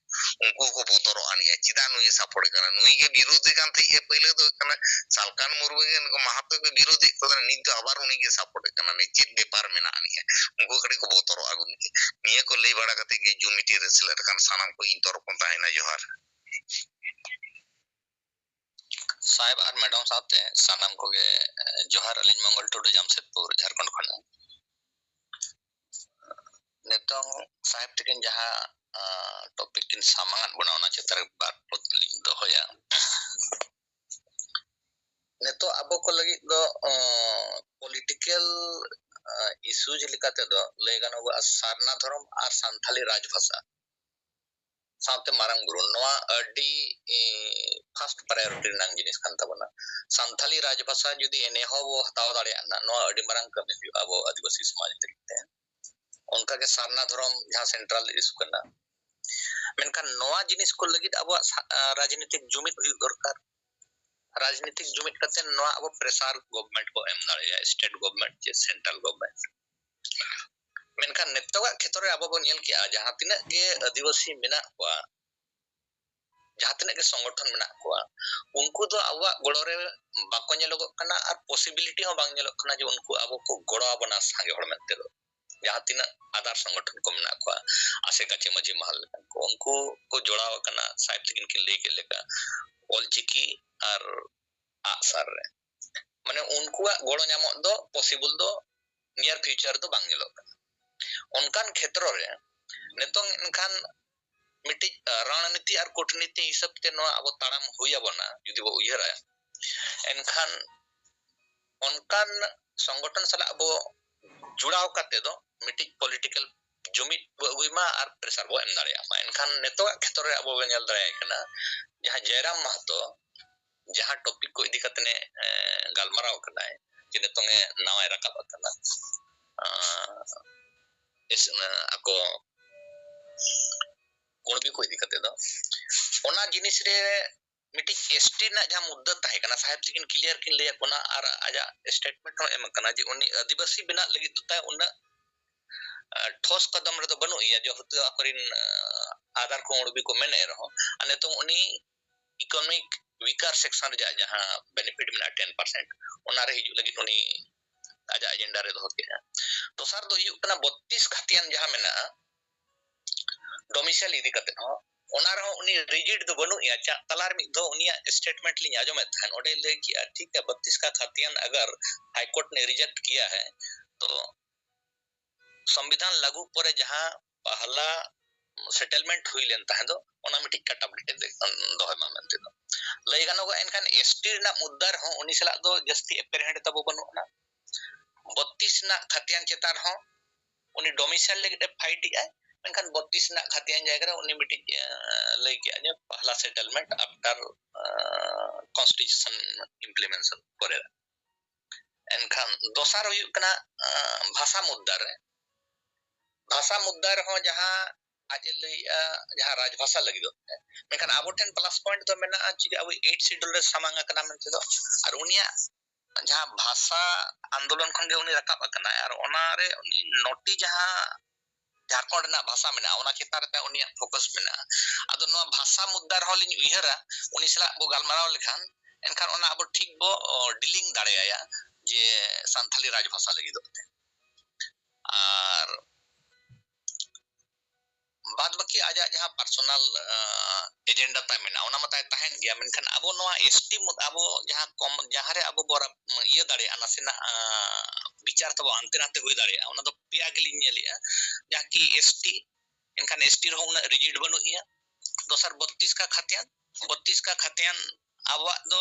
ᱩᱱᱠᱩ ᱦᱚᱸᱠᱚ ᱵᱚᱛᱚᱨᱚᱜ ᱟᱱᱤᱡᱼᱟ᱾ ᱪᱮᱫᱟᱜ ᱱᱩᱭᱮ ᱥᱟᱯᱳᱨᱴ ᱠᱟᱱᱟ? ᱱᱩᱭ ᱜᱮ ᱵᱤᱨᱳᱫᱷᱤ ᱠᱟᱱ ᱛᱟᱦᱮᱸᱫ ᱮ ᱯᱟᱹᱭᱞᱟᱹ ᱫᱚ ᱦᱩᱭᱩᱜ ᱠᱟᱱᱟ ᱥᱟᱞᱠᱷᱟᱱ ᱢᱩᱨᱢᱩ ᱜᱮ ᱱᱩᱠᱩ ᱢᱟᱦᱟᱛᱚ ᱜᱮ ᱵᱤᱨᱳᱫᱷᱤ ᱠᱚ ᱠᱟᱱᱟ, ᱱᱤᱛ ᱫᱚ ᱟᱵᱟᱨ ᱩᱱᱤ ᱜᱮ ᱥᱟᱯᱳᱨᱴ ᱠᱟᱱᱟ᱾ ᱱᱤᱭᱟᱹ ᱪᱮᱫ ᱵᱮᱯᱟᱨ ᱢᱮᱱᱟᱜᱼᱟ ᱟᱱᱤᱡᱼᱟ? ᱩᱱᱠᱩ ᱠᱟᱹᱴᱤᱡ ᱠᱚ ᱵᱚᱛᱚᱨᱚᱜᱼᱟ ᱜᱚᱢᱠᱮ᱾ ᱱᱤᱭᱟᱹ ᱠᱚ ᱞᱟᱹᱭ ᱵᱟᱲᱟ ᱠᱟᱛᱮ ᱜᱮ ᱡᱩᱢ ᱢᱤᱴᱤᱝ ᱨᱮ ᱥᱮᱞᱮᱫ ᱟᱠᱟᱱ ᱥᱟᱱᱟᱢ ᱠᱚ ᱤᱧ ᱛᱚᱨᱚᱯ ᱠᱷᱚᱱ ᱛᱟᱦᱮᱸᱭᱮᱱᱟ ᱡᱚᱦᱟᱨ᱾ ᱥᱟᱦᱮᱵ ᱟᱨ ᱢᱮᱰᱟᱢ ᱥᱟᱶᱛᱮ ᱥᱟᱱᱟᱢ ᱠᱚᱜᱮ, ᱮ, ᱡᱚᱦᱟᱨ᱾ ᱟᱹᱞᱤᱧ ᱢᱚᱝᱜᱚᱞ ᱴᱩᱰᱩ, ᱡᱟᱢᱥᱮᱫᱽᱯᱩᱨ, ᱡᱷᱟᱲᱠᱷᱚᱸᱰ ᱠᱷᱚᱱᱟᱜ᱾ ᱱᱤᱛᱚᱝ ᱥᱟᱦᱮᱵ ᱛᱟᱹᱠᱤᱱ ᱡᱟᱦᱟᱸ, ᱟ, ᱴᱚᱯᱤᱠ ᱠᱤᱱ ᱥᱟᱢᱟᱝ ᱟᱫ ᱵᱚᱱᱟ, ᱚᱱᱟ ᱪᱮᱛᱟᱱ ᱨᱮ ᱵᱟᱨ ᱯᱚᱫ ᱞᱤᱧ ᱫᱚᱦᱚᱭᱟ᱾ ᱱᱤᱛᱚᱜ ᱟᱵᱚ ᱠᱚ ᱞᱟᱹᱜᱤᱫ ᱫᱚ, ᱚ, ᱯᱚᱞᱤᱴᱤᱠᱮᱞ, ᱟ, ᱤᱥᱩᱡᱽ ᱞᱮᱠᱟ ᱛᱮᱫᱚ ᱞᱟᱹᱭ ᱜᱟᱱᱚᱜᱼᱟ, ᱥᱟᱨᱱᱟ ᱫᱷᱚᱨᱚᱢ ᱟᱨ ᱥᱟᱱᱛᱷᱟᱞᱤ ᱨᱟᱡᱽ ᱵᱷᱟᱥᱟ ᱥᱟᱶᱛᱮ ᱢᱟᱨᱟᱝ ᱵᱩᱨᱩ, ᱱᱚᱣᱟ ᱟᱹᱰᱤ, ᱮ, ᱯᱷᱟᱥᱴ ᱯᱨᱟᱭᱳᱨᱤᱴᱤ ᱨᱮᱱᱟᱜ ᱡᱤᱱᱤᱥ ᱠᱟᱱ ᱛᱟᱵᱚᱱᱟ᱾ ᱥᱟᱱᱛᱷᱟᱞᱤ ᱨᱟᱡᱽ ᱵᱷᱟᱥᱟ ᱡᱩᱫᱤ ᱮᱱᱮ ᱦᱚᱸ ᱵᱚ ᱦᱟᱛᱟᱣ ᱫᱟᱲᱮᱭᱟᱜᱼᱟ ᱱᱟᱜ, ᱱᱚᱣᱟ ᱟᱹᱰᱤ ᱢᱟᱨᱟᱝ ᱠᱟᱹᱢᱤ ᱦᱩᱭᱩᱜᱼᱟ ᱟᱵᱚ ᱟᱹᱫᱤᱵᱟᱹᱥᱤ ᱥᱚᱢᱟᱡᱽ ᱞᱟᱹᱜᱤᱫ ᱛᱮ᱾ ᱚᱱᱠᱟᱜᱮ ᱥᱟᱨᱱᱟ ᱫᱷᱚᱨᱚᱢ ᱡᱟᱦᱟᱸ ᱥᱮᱱᱴᱨᱟᱞ ᱤᱥᱩ ᱠᱟᱱᱟ, ᱢᱮᱱᱠᱷᱟᱱ ᱱᱚᱣᱟ ᱡᱤᱱᱤᱥ ᱠᱚ ᱞᱟᱹᱜᱤᱫ ᱟᱵᱚᱣᱟᱜ ᱥᱟ-, ᱟ, ᱨᱟᱡᱽᱱᱤᱛᱤᱠ ᱡᱩᱢᱤᱫ ᱦᱩᱭᱩᱜ ᱫᱚᱨᱠᱟᱨ᱾ ᱨᱟᱡᱽᱱᱤᱛᱤᱠ ᱡᱩᱢᱤᱫ ᱠᱟᱛᱮ ᱱᱚᱣᱟ ᱟᱵᱚ ᱯᱨᱮᱥᱟᱨ ᱜᱚᱵᱷᱢᱮᱱᱴ ᱠᱚ ᱮᱢ ᱫᱟᱲᱮᱭᱟᱜᱼᱟ, ᱥᱴᱮᱴ ᱜᱚᱵᱷᱢᱮᱱᱴ ᱪᱮ ᱥᱮᱱᱴᱨᱟᱞ ᱜᱚᱵᱷᱢᱮᱱᱴ᱾ ᱢᱮᱱᱠᱷᱟᱱ ᱱᱤᱛᱚᱜᱟᱜ ᱠᱷᱮᱛᱨᱚ ᱨᱮ ᱟᱵᱚ ᱵᱚᱱ ᱧᱮᱞ ᱠᱮᱜᱼᱟ, ᱡᱟᱦᱟᱸ ᱛᱤᱱᱟᱹᱜ ᱜᱮ ᱟᱹᱫᱤᱵᱟᱹᱥᱤ ᱢᱮᱱᱟᱜ ᱠᱚᱣᱟ, ᱡᱟᱦᱟᱸ ᱛᱤᱱᱟᱹᱜ ᱜᱮ ᱥᱚᱝᱜᱚᱴᱷᱚᱱ ᱢᱮᱱᱟᱜ ᱠᱚᱣᱟ, ᱩᱱᱠᱩ ᱫᱚ ᱟᱵᱚᱣᱟᱜ ᱜᱚᱲᱚ ᱨᱮ ᱵᱟᱠᱚ ᱧᱮᱞᱚᱜᱚᱜ ᱠᱟᱱᱟ ᱟᱨ ᱯᱚᱥᱤᱵᱤᱞᱤᱴᱤ ᱦᱚᱸ ᱵᱟᱝ ᱧᱮᱞᱚᱜ ᱠᱟᱱᱟ ᱡᱮ ᱩᱱᱠᱩ ᱟᱵᱚ ᱠᱚ ᱜᱚᱲᱚ ᱟᱵᱚᱱᱟ ᱥᱟᱸᱜᱮ ᱦᱚᱲ ᱢᱮᱱᱛᱮ ᱫᱚ᱾ ᱡᱟᱦᱟᱸ ᱛᱤᱱᱟᱹᱜ ᱟᱫᱟᱨ ᱥᱚᱝᱜᱚᱴᱷᱚᱱ ᱠᱚ ᱢᱮᱱᱟᱜ ᱠᱚᱣᱟ, ᱟᱥᱮᱠᱟ ᱪᱮ ᱢᱟᱹᱡᱷᱤ ᱢᱟᱦᱟᱞ ᱞᱮᱠᱟᱱ ᱠᱚ, ᱩᱱᱠᱩ ᱠᱚ ᱡᱚᱲᱟᱣ ᱟᱠᱟᱱᱟ ᱥᱟᱦᱮᱵ ᱛᱟᱹᱠᱤᱱ ᱠᱤᱱ ᱞᱟᱹᱭ ᱠᱮᱫ ᱞᱮᱠᱟ ᱚᱞᱪᱤᱠᱤ ᱟᱨ ᱟᱜᱼᱥᱟᱨ ᱨᱮ᱾ ᱢᱟᱱᱮ ᱩᱱᱠᱩᱣᱟᱜ ᱜᱚᱲᱚ ᱧᱟᱢᱚᱜ ᱫᱚ ᱯᱚᱥᱤᱵᱚᱞ ᱫᱚ ᱱᱤᱭᱟᱨ ᱯᱷᱤᱭᱩᱪᱟᱨ ᱫᱚ ᱵᱟᱝ ᱧᱮᱞᱚᱜ ᱠᱟᱱᱟ᱾ ᱚᱱᱠᱟᱱ ᱠᱷᱮᱛᱨᱚ ᱨᱮ ᱱᱤᱛᱚᱝ ᱮᱱᱠᱷᱟᱱ ᱢᱤᱫᱴᱤᱡ, ᱟ, ᱨᱚᱬᱱᱤᱛᱤ ᱟᱨ ᱠᱩᱴᱱᱤᱛᱤ ᱦᱤᱥᱟᱹᱵ ᱛᱮ ᱱᱚᱣᱟ ᱟᱵᱚ ᱛᱟᱲᱟᱢ ᱦᱩᱭ ᱟᱵᱚᱱᱟ ᱡᱩᱫᱤ ᱵᱚ ᱩᱭᱦᱟᱹᱨᱟ, ᱮᱱᱠᱷᱟᱱ ᱚᱱᱠᱟᱱ ᱥᱚᱝᱜᱚᱴᱷᱚᱱ ᱥᱟᱞᱟᱜ ᱟᱵᱚ ᱡᱚᱲᱟᱣ ᱠᱟᱛᱮ ᱫᱚ ᱢᱤᱫᱴᱤᱡ ᱯᱚᱞᱤᱴᱤᱠᱟᱞ ᱡᱩᱢᱤᱫ ᱵᱚ ᱟᱹᱜᱩᱭ ᱢᱟ ᱟᱨ ᱯᱨᱮᱥᱟᱨ ᱵᱚ ᱮᱢ ᱫᱟᱲᱮᱭᱟᱜ ᱢᱟ᱾ ᱮᱱᱠᱷᱟᱱ ᱱᱤᱛᱚᱜᱟᱜ ᱠᱷᱮᱛᱨᱚ ᱨᱮ ᱟᱵᱚ ᱵᱚ ᱧᱮᱞ ᱫᱟᱲᱮᱭᱟᱭ ᱠᱟᱱᱟ, ᱡᱟᱦᱟᱸ ᱡᱚᱭᱨᱟᱢ ᱢᱟᱦᱟᱛᱚ ᱡᱟᱦᱟᱸ ᱴᱚᱯᱤᱠ ᱠᱚ ᱤᱫᱤ ᱠᱟᱛᱮ ᱮ, ᱜᱟᱞᱢᱟᱨᱟᱣ ᱠᱟᱱᱟᱭ, ᱡᱮ ᱱᱤᱛᱚᱝ ᱮ ᱱᱟᱣᱟᱭ ᱨᱟᱠᱟᱵ ᱟᱠᱟᱱᱟ, ᱟ, ᱤᱥ-, ᱟ, ᱟᱠᱚ ᱠᱩᱬᱵᱤ ᱠᱚ ᱤᱫᱤ ᱠᱟᱛᱮ ᱫᱚ, ᱚᱱᱟ ᱡᱤᱱᱤᱥ ᱨᱮ ᱢᱤᱫᱴᱤᱡ ᱮᱥᱴᱤ ᱨᱮᱱᱟᱜ ᱡᱟᱦᱟᱸ ᱢᱩᱫᱽᱫᱟᱹ ᱛᱟᱦᱮᱸ ᱠᱟᱱᱟ, ᱥᱟᱦᱮᱵᱽ ᱛᱤᱠᱤᱱ ᱠᱞᱤᱭᱟᱨ ᱠᱤᱱ ᱞᱟᱹᱭᱟᱫ ᱵᱚᱱᱟ ᱟᱨ ᱟᱡᱟᱜ ᱥᱴᱮᱴᱢᱮᱱᱴ ᱦᱚᱸ ᱮᱢ ᱟᱠᱟᱱᱟ ᱡᱮ ᱩᱱᱤ ᱟᱹᱫᱤᱵᱟᱹᱥᱤ ᱵᱮᱱᱟᱜ ᱞᱟᱹᱜᱤᱫ ᱫᱚ ᱛᱟᱭ ᱩᱱᱟᱹᱜ ᱟᱸ, ᱴᱷᱚᱥ ᱠᱚᱫᱚᱢ ᱨᱮᱫᱚ ᱵᱟᱹᱱᱩᱜ ᱮᱭᱟ, ᱡᱮᱦᱮᱛᱩ ᱟᱠᱚᱨᱮᱱ, ᱟᱸ, ᱟᱫᱟᱨ ᱠᱚ ᱩᱲᱵᱤ ᱠᱚ ᱢᱮᱱᱮᱫ ᱨᱮᱦᱚᱸ, ᱟᱨ ᱱᱤᱛᱚᱝ ᱩᱱᱤ ᱤᱠᱳᱱᱚᱢᱤᱠ ᱣᱤᱠᱟᱨ ᱥᱮᱠᱥᱚᱱ ᱨᱮᱭᱟᱜ ᱡᱟᱦᱟᱸ ᱵᱮᱱᱤᱯᱷᱤᱴ ᱢᱮᱱᱟᱜᱼᱟ ᱴᱮᱱ ᱯᱟᱨᱥᱮᱱᱴ, ᱚᱱᱟ ᱨᱮ ᱦᱤᱡᱩᱜ ᱞᱟᱹᱜᱤᱫ ᱩᱱᱤ ᱟᱡᱟᱜ ᱮᱡᱮᱱᱰᱟ ᱨᱮ ᱫᱚᱦᱚ ᱠᱮᱫᱼᱟ᱾ ᱫᱚᱥᱟᱨ ᱫᱚ ᱦᱩᱭᱩᱜ ᱠᱟᱱᱟ ᱵᱚᱛᱛᱤᱥ ᱠᱷᱟᱛᱤᱭᱟᱱ ᱡᱟᱦᱟᱸ ᱢᱮᱱᱟᱜᱼᱟ ᱰᱚᱢᱤᱥᱟᱭᱤᱞ ᱤᱫᱤ ᱠᱟᱛᱮ ᱦᱚᱸ, ᱚᱱᱟ ᱨᱮᱦᱚᱸ ᱩᱱᱤ ᱨᱤᱡᱤᱰ ᱫᱚ ᱵᱟᱹᱱᱩᱜ ᱮᱭᱟ᱾ ᱪᱟᱜ ᱛᱟᱞᱟ ᱨᱮ ᱢᱤᱫ ᱫᱷᱟᱣ ᱩᱱᱤᱭᱟᱜ ᱥᱴᱮᱴᱢᱮᱱᱴ ᱞᱤᱧ ᱟᱸᱡᱚᱢᱮᱫ ᱛᱟᱦᱮᱸᱫ, ᱚᱸᱰᱮ ᱞᱟᱹᱭ ᱠᱮᱜᱼᱟ, ᱴᱷᱤᱠ ᱜᱮᱭᱟ, ᱵᱚᱛᱛᱤᱥ ᱠᱟ ᱠᱷᱟᱛᱤᱭᱟᱱ ᱟᱜᱟᱨ ᱦᱟᱭ ᱠᱳᱨᱴ ᱱᱮ ᱨᱤᱡᱮᱠᱴ ᱠᱤᱭᱟ ᱦᱟᱭ, ᱛᱚ ᱥᱚᱝᱵᱤᱫᱷᱟᱱ ᱞᱟᱹᱜᱩ ᱯᱚᱨᱮ ᱡᱟᱦᱟᱸ ᱯᱟᱦᱞᱟ ᱥᱮᱴᱮᱞᱢᱮᱱᱴ ᱦᱩᱭ ᱞᱮᱱ ᱛᱟᱦᱮᱸ ᱫᱚ, ᱚᱱᱟ ᱢᱤᱫᱴᱤᱡ ᱠᱟᱴ ᱟᱯ ᱰᱮᱴ ᱫᱚᱦᱚᱭ ᱢᱟ ᱢᱮᱱᱛᱮ ᱫᱚ ᱞᱟᱹᱭ ᱜᱟᱱᱚᱜᱼᱟ᱾ ᱮᱱᱠᱷᱟᱱ ᱮᱥᱴᱤ ᱨᱮᱱᱟᱜ ᱢᱩᱫᱽᱫᱟ ᱨᱮᱦᱚᱸ ᱩᱱᱤ ᱥᱟᱞᱟᱜ ᱫᱚ ᱡᱟᱹᱥᱛᱤ ᱮᱯᱮᱨᱦᱮᱸᱰ ᱛᱟᱵᱚ ᱵᱟᱹᱱᱩᱜ ᱟᱱᱟ᱾ ᱵᱚᱛᱛᱤᱥ ᱨᱮᱱᱟᱜ ᱠᱷᱟᱛᱤᱭᱟᱱ ᱪᱮᱛᱟᱱ ᱨᱮᱦᱚᱸ ᱩᱱᱤ ᱰᱚᱢᱤᱥᱟᱭᱤᱞ ᱞᱟᱹᱜᱤᱫ ᱮ ᱯᱷᱟᱭᱤᱴ ᱮᱫᱟᱭ, ᱢᱮᱱᱠᱷᱟᱱ ᱵᱚᱛᱛᱤᱥ ᱨᱮᱱᱟᱜ ᱠᱷᱟᱛᱤᱭᱟᱱ ᱡᱟᱭᱜᱟ ᱨᱮ ᱩᱱᱤ ᱢᱤᱫᱴᱤᱡ, ᱮ, ᱞᱟᱹᱭ ᱠᱮᱜᱼᱟ ᱡᱮ ᱯᱟᱦᱞᱟ ᱥᱮᱴᱮᱞᱢᱮᱱᱴ ᱟᱯᱴᱟᱨ ᱠᱚᱱᱥᱴᱤᱴᱤᱭᱩᱥᱚᱱ ᱤᱢᱯᱞᱤᱢᱮᱱᱴᱮᱥᱚᱱ ᱯᱚᱨᱮ᱾ ᱮᱱᱠᱷᱟᱱ ᱫᱚᱥᱟᱨ ᱦᱩᱭᱩᱜ ᱠᱟᱱᱟ, ᱟᱸ, ᱵᱷᱟᱥᱟ ᱢᱩᱫᱽᱫᱟ ᱨᱮ᱾ ᱵᱷᱟᱥᱟ ᱢᱩᱫᱽᱫᱟ ᱨᱮᱦᱚᱸ ᱡᱟᱦᱟᱸ ᱟᱡ ᱮ ᱞᱟᱹᱭᱮᱜᱼᱟ, ᱡᱟᱦᱟᱸ ᱨᱟᱡᱽ ᱵᱷᱟᱥᱟ ᱞᱟᱹᱜᱤᱫᱚᱜ ᱛᱮ, ᱢᱮᱱᱠᱷᱟᱱ ᱟᱵᱚ ᱴᱷᱮᱱ ᱯᱞᱟᱥ ᱯᱚᱭᱮᱱᱴ ᱫᱚ ᱢᱮᱱᱟᱜᱼᱟ, ᱪᱮᱫ ᱟᱵᱚ ᱮᱭᱤᱴ ᱥᱤᱰᱩᱞ ᱨᱮ ᱥᱟᱢᱟᱝ ᱟᱠᱟᱱᱟ ᱢᱮᱱᱛᱮ ᱫᱚ, ᱟᱨ ᱩᱱᱤᱭᱟᱜ ᱡᱟᱦᱟᱸ ᱵᱷᱟᱥᱟ ᱟᱱᱫᱳᱞᱚᱱ ᱠᱷᱚᱱ ᱜᱮ ᱩᱱᱤ ᱨᱟᱠᱟᱵ ᱟᱠᱟᱱᱟᱭ, ᱟᱨ ᱚᱱᱟᱨᱮ ᱩᱱᱤ ᱱᱚᱴᱤ ᱡᱟᱦᱟᱸ ᱡᱷᱟᱲᱠᱷᱚᱸᱰ ᱨᱮᱱᱟᱜ ᱵᱷᱟᱥᱟ ᱢᱮᱱᱟᱜᱼᱟ, ᱚᱱᱟ ᱪᱮᱛᱟᱱ ᱨᱮ ᱩᱱᱤᱭᱟᱜ ᱯᱷᱳᱠᱟᱥ ᱢᱮᱱᱟᱜᱼᱟ᱾ ᱟᱫᱚ ᱱᱚᱣᱟ ᱵᱷᱟᱥᱟ ᱢᱩᱫᱽᱫᱟ ᱨᱮᱦᱚᱸ ᱞᱤᱧ ᱩᱭᱦᱟᱹᱨᱟ, ᱩᱱᱤ ᱥᱟᱞᱟᱜ ᱵᱚ ᱜᱟᱞᱢᱟᱨᱟᱣ ᱞᱮᱠᱷᱟᱱ, ᱮᱱᱠᱷᱟᱱ ᱚᱱᱟ ᱟᱵᱚ ᱴᱷᱤᱠ ᱵᱚ, ᱚ, ᱰᱤᱞᱤᱝ ᱫᱟᱲᱮᱭᱟᱭᱟ ᱡᱮ ᱥᱟᱱᱛᱷᱟᱞᱤ ᱨᱟᱡᱽ ᱵᱷᱟᱥᱟ ᱞᱟᱹᱜᱤᱫᱚᱜ ᱛᱮ᱾ ᱟᱨ ᱵᱟᱫ ᱵᱟᱹᱠᱤ ᱟᱡᱟᱜ ᱡᱟᱦᱟᱸ ᱯᱟᱨᱥᱚᱱᱟᱞ, ᱟᱸ, ᱮᱡᱮᱱᱰᱟ ᱛᱟᱭ ᱢᱮᱱᱟᱜᱼᱟ, ᱚᱱᱟ ᱢᱟ ᱛᱟᱭ ᱛᱟᱦᱮᱱ ᱜᱮᱭᱟ, ᱢᱮᱱᱠᱷᱟᱱ ᱟᱵᱚ ᱱᱚᱣᱟ ᱮᱥᱴᱤ ᱢᱩᱫ-, ᱟᱵᱚ ᱡᱟᱦᱟᱸ ᱠᱚᱢ, ᱡᱟᱦᱟᱸ ᱨᱮ ᱟᱵᱚ ᱵᱚ ᱨᱟᱯ-, ᱤᱭᱟᱹ ᱫᱟᱲᱮᱭᱟᱜᱼᱟ, ᱱᱟᱥᱮᱱᱟᱜ, ᱟᱸ, ᱵᱤᱪᱟᱨ ᱛᱟᱵᱚ ᱦᱟᱱᱛᱮ ᱱᱟᱛᱮ ᱦᱩᱭ ᱫᱟᱲᱮᱭᱟᱜᱼᱟ, ᱚᱱᱟ ᱫᱚ ᱯᱮᱭᱟ ᱜᱮᱞᱤᱧ ᱧᱮᱞᱮᱜᱼᱟ, ᱡᱟᱦᱟᱸ ᱠᱤ ᱮᱥᱴᱤ, ᱮᱱᱠᱷᱟᱱ ᱮᱥᱴᱤ ᱨᱮᱦᱚᱸ ᱩᱱᱟᱹᱜ ᱨᱤᱡᱤᱰ ᱵᱟᱹᱱᱩᱜ ᱮᱭᱟ᱾ ᱫᱚᱥᱟᱨ ᱵᱚᱛᱛᱤᱥ ᱠᱟ ᱠᱷᱟᱛᱤᱭᱟᱱ, ᱵᱚᱛᱛᱤᱥ ᱠᱟ ᱠᱷᱟᱛᱤᱭᱟᱱ ᱟᱵᱚᱣᱟᱜ ᱫᱚ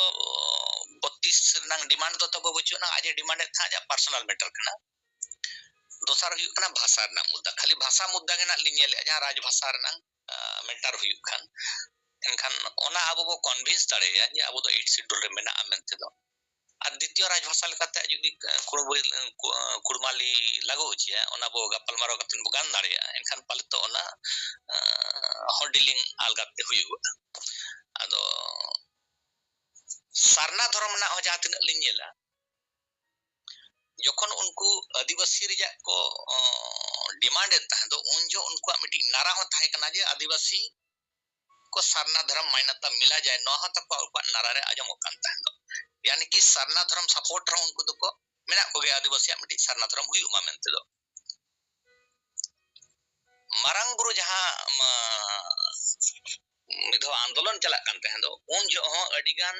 ᱵᱚᱛᱛᱤᱥ ᱨᱮᱱᱟᱝ ᱰᱤᱢᱟᱱᱰ ᱫᱚ ᱛᱟᱵᱚ ᱵᱟᱹᱪᱩᱜ ᱟᱱᱟ, ᱟᱡ ᱮ ᱰᱤᱢᱟᱱᱰ ᱮᱫ ᱛᱟᱦᱮᱸᱫ ᱟᱡᱟᱜ ᱯᱟᱨᱥᱚᱱᱟᱞ ᱢᱮᱴᱟᱨ ᱠᱟᱱᱟ᱾ ᱫᱚᱥᱟᱨ ᱦᱩᱭᱩᱜ ᱠᱟᱱᱟ ᱵᱷᱟᱥᱟ ᱨᱮᱱᱟᱜ ᱢᱩᱫᱽᱫᱟ, ᱠᱷᱟᱹᱞᱤ ᱵᱷᱟᱥᱟ ᱢᱩᱫᱽᱫᱟ ᱜᱮ ᱱᱟᱜ ᱞᱤᱧ ᱧᱮᱞᱮᱜᱼᱟ, ᱡᱟᱦᱟᱸ ᱨᱟᱡᱽ ᱵᱷᱟᱥᱟ ᱨᱮᱱᱟᱝ, ᱟᱸ, ᱢᱮᱴᱟᱨ ᱦᱩᱭᱩᱜ ᱠᱷᱟᱱ, ᱮᱱᱠᱷᱟᱱ ᱚᱱᱟ ᱟᱵᱚ ᱵᱚ ᱠᱚᱱᱵᱷᱤᱱᱥ ᱫᱟᱲᱮᱭᱟᱭᱟ ᱡᱮ ᱟᱵᱚ ᱫᱚ ᱮᱭᱤᱴ ᱥᱤᱰᱩᱞ ᱨᱮ ᱢᱮᱱᱟᱜᱼᱟ ᱢᱮᱱᱛᱮ ᱫᱚ᱾ ᱟᱨ ᱫᱤᱛᱤᱭᱚ ᱨᱟᱡᱽ ᱵᱷᱟᱥᱟ ᱞᱮᱠᱟᱛᱮ ᱡᱩᱫᱤ, ᱟᱸ, ᱠᱩᱲᱢᱟᱹ-, ᱠᱩ-, ᱟᱸ, ᱠᱩᱲᱢᱟᱞᱤ ᱞᱟᱜᱩ ᱦᱚᱪᱚᱭᱟ, ᱚᱱᱟ ᱵᱚ ᱜᱟᱯᱟᱞᱢᱟᱨᱟᱣ ᱠᱟᱛᱮ ᱵᱚ ᱜᱟᱱ ᱫᱟᱲᱮᱭᱟᱜᱼᱟ, ᱮᱱᱠᱷᱟᱱ ᱯᱟᱞᱮ ᱛᱚ ᱚᱱᱟ, ᱟᱸ, ᱦᱚᱸ ᱰᱤᱞᱤᱝ ᱟᱞᱜᱟ ᱛᱮ ᱦᱩᱭᱩᱜᱚᱜᱼᱟ᱾ ᱟᱫᱚ ᱥᱟᱨᱱᱟ ᱫᱷᱚᱨᱚᱢ ᱨᱮᱱᱟᱜ ᱦᱚᱸ ᱡᱟᱦᱟᱸ ᱛᱤᱱᱟᱹᱜ ᱞᱤᱧ ᱧᱮᱞᱟ, ᱡᱚᱠᱷᱚᱱ ᱩᱱᱠᱩ ᱟᱹᱫᱤᱵᱟᱹᱥᱤ ᱨᱮᱭᱟᱜ ᱠᱚ ᱰᱤᱢᱟᱱᱰ ᱮᱫ ᱛᱟᱦᱮᱸ ᱫᱚ, ᱩᱱ ᱡᱚᱦᱚᱜ ᱩᱱᱠᱩᱣᱟᱜ ᱢᱤᱫᱴᱤᱡ ᱱᱟᱨᱟ ᱦᱚᱸ ᱛᱟᱦᱮᱸ ᱠᱟᱱᱟ ᱡᱮ ᱟᱹᱫᱤᱵᱟᱹᱥᱤ ᱠᱚ ᱥᱟᱨᱱᱟ ᱫᱷᱚᱨᱚᱢ ᱢᱟᱱᱱᱚᱛᱟ ᱢᱤᱞᱟ ᱡᱟᱭ, ᱱᱚᱣᱟ ᱦᱚᱸ ᱛᱟᱠᱚ ᱟᱠᱚᱣᱟᱜ ᱱᱟᱨᱟ ᱨᱮ ᱟᱸᱡᱚᱢᱚᱜ ᱠᱟᱱ ᱛᱟᱦᱮᱸ ᱫᱚ᱾ ᱭᱟᱱᱤ ᱠᱤ ᱥᱟᱨᱱᱟ ᱫᱷᱚᱨᱚᱢ ᱥᱟᱯᱳᱨᱴ ᱨᱮᱦᱚᱸ ᱩᱱᱠᱩ ᱫᱚᱠᱚ ᱢᱮᱱᱟᱜ ᱠᱚᱜᱮᱭᱟ, ᱟᱹᱫᱤᱵᱟᱹᱥᱤᱭᱟᱜ ᱢᱤᱫᱴᱤᱡ ᱥᱟᱨᱱᱟ ᱫᱷᱚᱨᱚᱢ ᱦᱩᱭᱩᱜ ᱢᱟ ᱢᱮᱱᱛᱮ ᱫᱚ᱾ ᱢᱟᱨᱟᱝ ᱵᱩᱨᱩ ᱡᱟᱦᱟᱸ ᱢᱤᱫ ᱫᱷᱟᱣ ᱟᱱᱫᱳᱞᱚᱱ ᱪᱟᱞᱟᱜ ᱠᱟᱱ ᱛᱟᱦᱮᱸ ᱫᱚ, ᱩᱱ ᱡᱚᱦᱚᱜ ᱦᱚᱸ ᱟᱹᱰᱤ ᱜᱟᱱ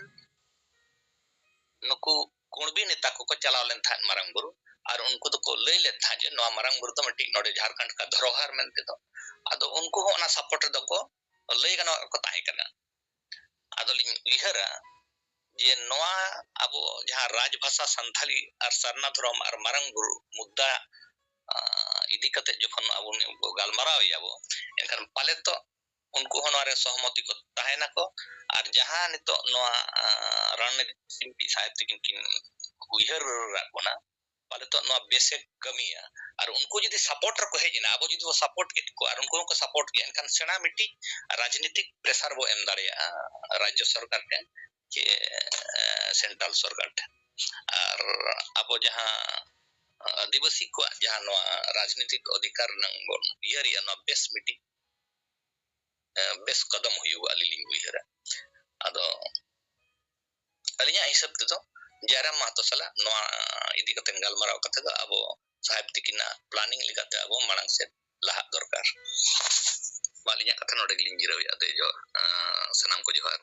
ᱱᱩᱠᱩ ᱠᱩᱬᱵᱤ ᱱᱮᱛᱟ ᱠᱚᱠᱚ ᱪᱟᱞᱟᱣ ᱞᱮᱱ ᱛᱟᱦᱮᱸᱫ ᱢᱟᱨᱟᱝ ᱵᱩᱨᱩ, ᱟᱨ ᱩᱱᱠᱩ ᱫᱚᱠᱚ ᱞᱟᱹᱭ ᱞᱮᱫ ᱛᱟᱦᱮᱸᱫ ᱡᱮ ᱱᱚᱣᱟ ᱢᱟᱨᱟᱝ ᱵᱩᱨᱩ ᱫᱚ ᱢᱤᱫᱴᱤᱡ ᱱᱚᱰᱮ ᱡᱷᱟᱲᱠᱷᱚᱸᱰ ᱠᱟ ᱫᱷᱚᱨᱚᱦᱟᱨ ᱢᱮᱱᱛᱮ ᱫᱚ᱾ ᱟᱫᱚ ᱩᱱᱠᱩ ᱦᱚᱸ ᱚᱱᱟ ᱥᱟᱯᱳᱨᱴ ᱨᱮᱫᱚ ᱠᱚ ᱞᱟᱹᱭ ᱜᱟᱱᱚᱜ ᱠᱚ ᱛᱟᱦᱮᱸ ᱠᱟᱱᱟ᱾ ᱟᱫᱚᱞᱤᱧ ᱩᱭᱦᱟᱹᱨᱟ ᱡᱮ ᱱᱚᱣᱟ ᱟᱵᱚ ᱡᱟᱦᱟᱸ ᱨᱟᱡᱽ ᱵᱷᱟᱥᱟ ᱥᱟᱱᱛᱷᱟᱞᱤ ᱟᱨ ᱥᱟᱨᱱᱟ ᱫᱷᱚᱨᱚᱢ ᱟᱨ ᱢᱟᱨᱟᱝ ᱵᱩᱨᱩ ᱢᱩᱫᱽᱫᱟ ᱤᱫᱤ ᱠᱟᱛᱮ ᱡᱚᱠᱷᱚᱱ ᱟᱵᱚ ᱜᱟᱞᱢᱟᱨᱟᱣ ᱮᱭᱟᱵᱚ, ᱮᱱᱠᱷᱟᱱ ᱯᱟᱞᱮ ᱛᱚ ᱩᱱᱠᱩ ᱦᱚᱸ ᱱᱚᱣᱟ ᱨᱮ ᱥᱚᱦᱚᱢᱚᱛᱤ ᱠᱚ ᱛᱟᱦᱮᱱᱟᱠᱚ᱾ ᱟᱨ ᱡᱟᱦᱟᱸ ᱱᱤᱛᱚᱜ ᱱᱚᱣᱟ ᱨᱚᱱᱱᱤᱛᱤ ᱥᱤᱢᱯᱤ ᱥᱟᱦᱮᱵ ᱛᱟᱹᱠᱤᱱ ᱠᱤᱱ ᱩᱭᱦᱟᱹᱨ ᱨᱟᱜ ᱵᱚᱱᱟ, ᱯᱟᱞᱮ ᱛᱚ ᱱᱚᱣᱟ ᱵᱮᱥᱮ ᱠᱟᱹᱢᱤᱭᱟ᱾ ᱟᱨ ᱩᱱᱠᱩ ᱡᱩᱫᱤ ᱥᱟᱯᱳᱨᱴ ᱨᱮᱠᱚ ᱦᱮᱡ ᱮᱱᱟ, ᱟᱵᱚ ᱡᱩᱫᱤ ᱵᱚ ᱥᱟᱯᱳᱨᱴ ᱠᱮᱫ ᱠᱚᱣᱟ ᱟᱨ ᱩᱱᱠᱩ ᱦᱚᱸᱠᱚ ᱥᱟᱯᱳᱨᱴ ᱠᱮᱫᱟ, ᱮᱱᱠᱷᱟᱱ ᱥᱮᱬᱟ ᱢᱤᱫᱴᱤᱡ ᱨᱟᱡᱽᱱᱤᱛᱤᱠ ᱯᱨᱮᱥᱟᱨ ᱵᱚ ᱮᱢ ᱫᱟᱲᱮᱭᱟᱜᱼᱟ ᱨᱟᱡᱽᱡᱚ ᱥᱚᱨᱠᱟᱨ ᱴᱷᱮᱱ ᱪᱮ ᱥᱮᱱᱴᱨᱟᱞ ᱥᱚᱨᱠᱟᱨ ᱴᱷᱮᱱ᱾ ᱟᱨ ᱟᱵᱚ ᱡᱟᱦᱟᱸ ᱟᱹᱫᱤᱵᱟᱹᱥᱤ ᱠᱚᱣᱟᱜ ᱡᱟᱦᱟᱸ ᱱᱚᱣᱟ ᱨᱟᱡᱽᱱᱤᱛᱤᱠ ᱚᱫᱷᱤᱠᱟᱨ ᱨᱮᱱᱟᱜ ᱵᱚᱱ ᱩᱭᱦᱟᱹᱨᱮᱜᱼᱟ, ᱱᱚᱣᱟ ᱵᱮᱥ ᱢᱤᱫᱴᱤᱡ ᱵᱮᱥ ᱠᱚᱫᱚᱢ ᱦᱩᱭᱩᱜᱼᱟ ᱟᱹᱞᱤᱧ ᱞᱤᱧ ᱩᱭᱦᱟᱹᱨᱟ᱾ ᱟᱫᱚ ᱟᱹᱞᱤᱧᱟᱜ ᱦᱤᱥᱟᱹᱵ ᱛᱮᱫᱚ ᱡᱟᱭᱨᱟᱢ ᱢᱟᱦᱟᱛᱚ ᱥᱟᱞᱟᱜ ᱱᱚᱣᱟ ᱤᱫᱤ ᱠᱟᱛᱮ ᱜᱟᱞᱢᱟᱨᱟᱣ ᱠᱟᱛᱮ ᱫᱚ ᱟᱵᱚ ᱥᱟᱦᱮᱵ ᱛᱤᱠᱤᱱᱟᱜ ᱯᱞᱟᱱᱤᱝ ᱞᱮᱠᱟᱛᱮ ᱟᱵᱚ ᱢᱟᱲᱟᱝ ᱥᱮᱫ ᱞᱟᱦᱟᱜ ᱫᱚᱨᱠᱟᱨ᱾ ᱢᱟ ᱟᱹᱞᱤᱧᱟᱜ ᱠᱟᱛᱷᱟ ᱱᱚᱰᱮ ᱜᱮᱞᱤᱧ ᱡᱤᱨᱟᱹᱣᱮᱫᱼᱟ᱾ ᱟᱫᱚ ᱡᱚ-, ᱟᱸ, ᱥᱟᱱᱟᱢ ᱠᱚ ᱡᱚᱦᱟᱨ᱾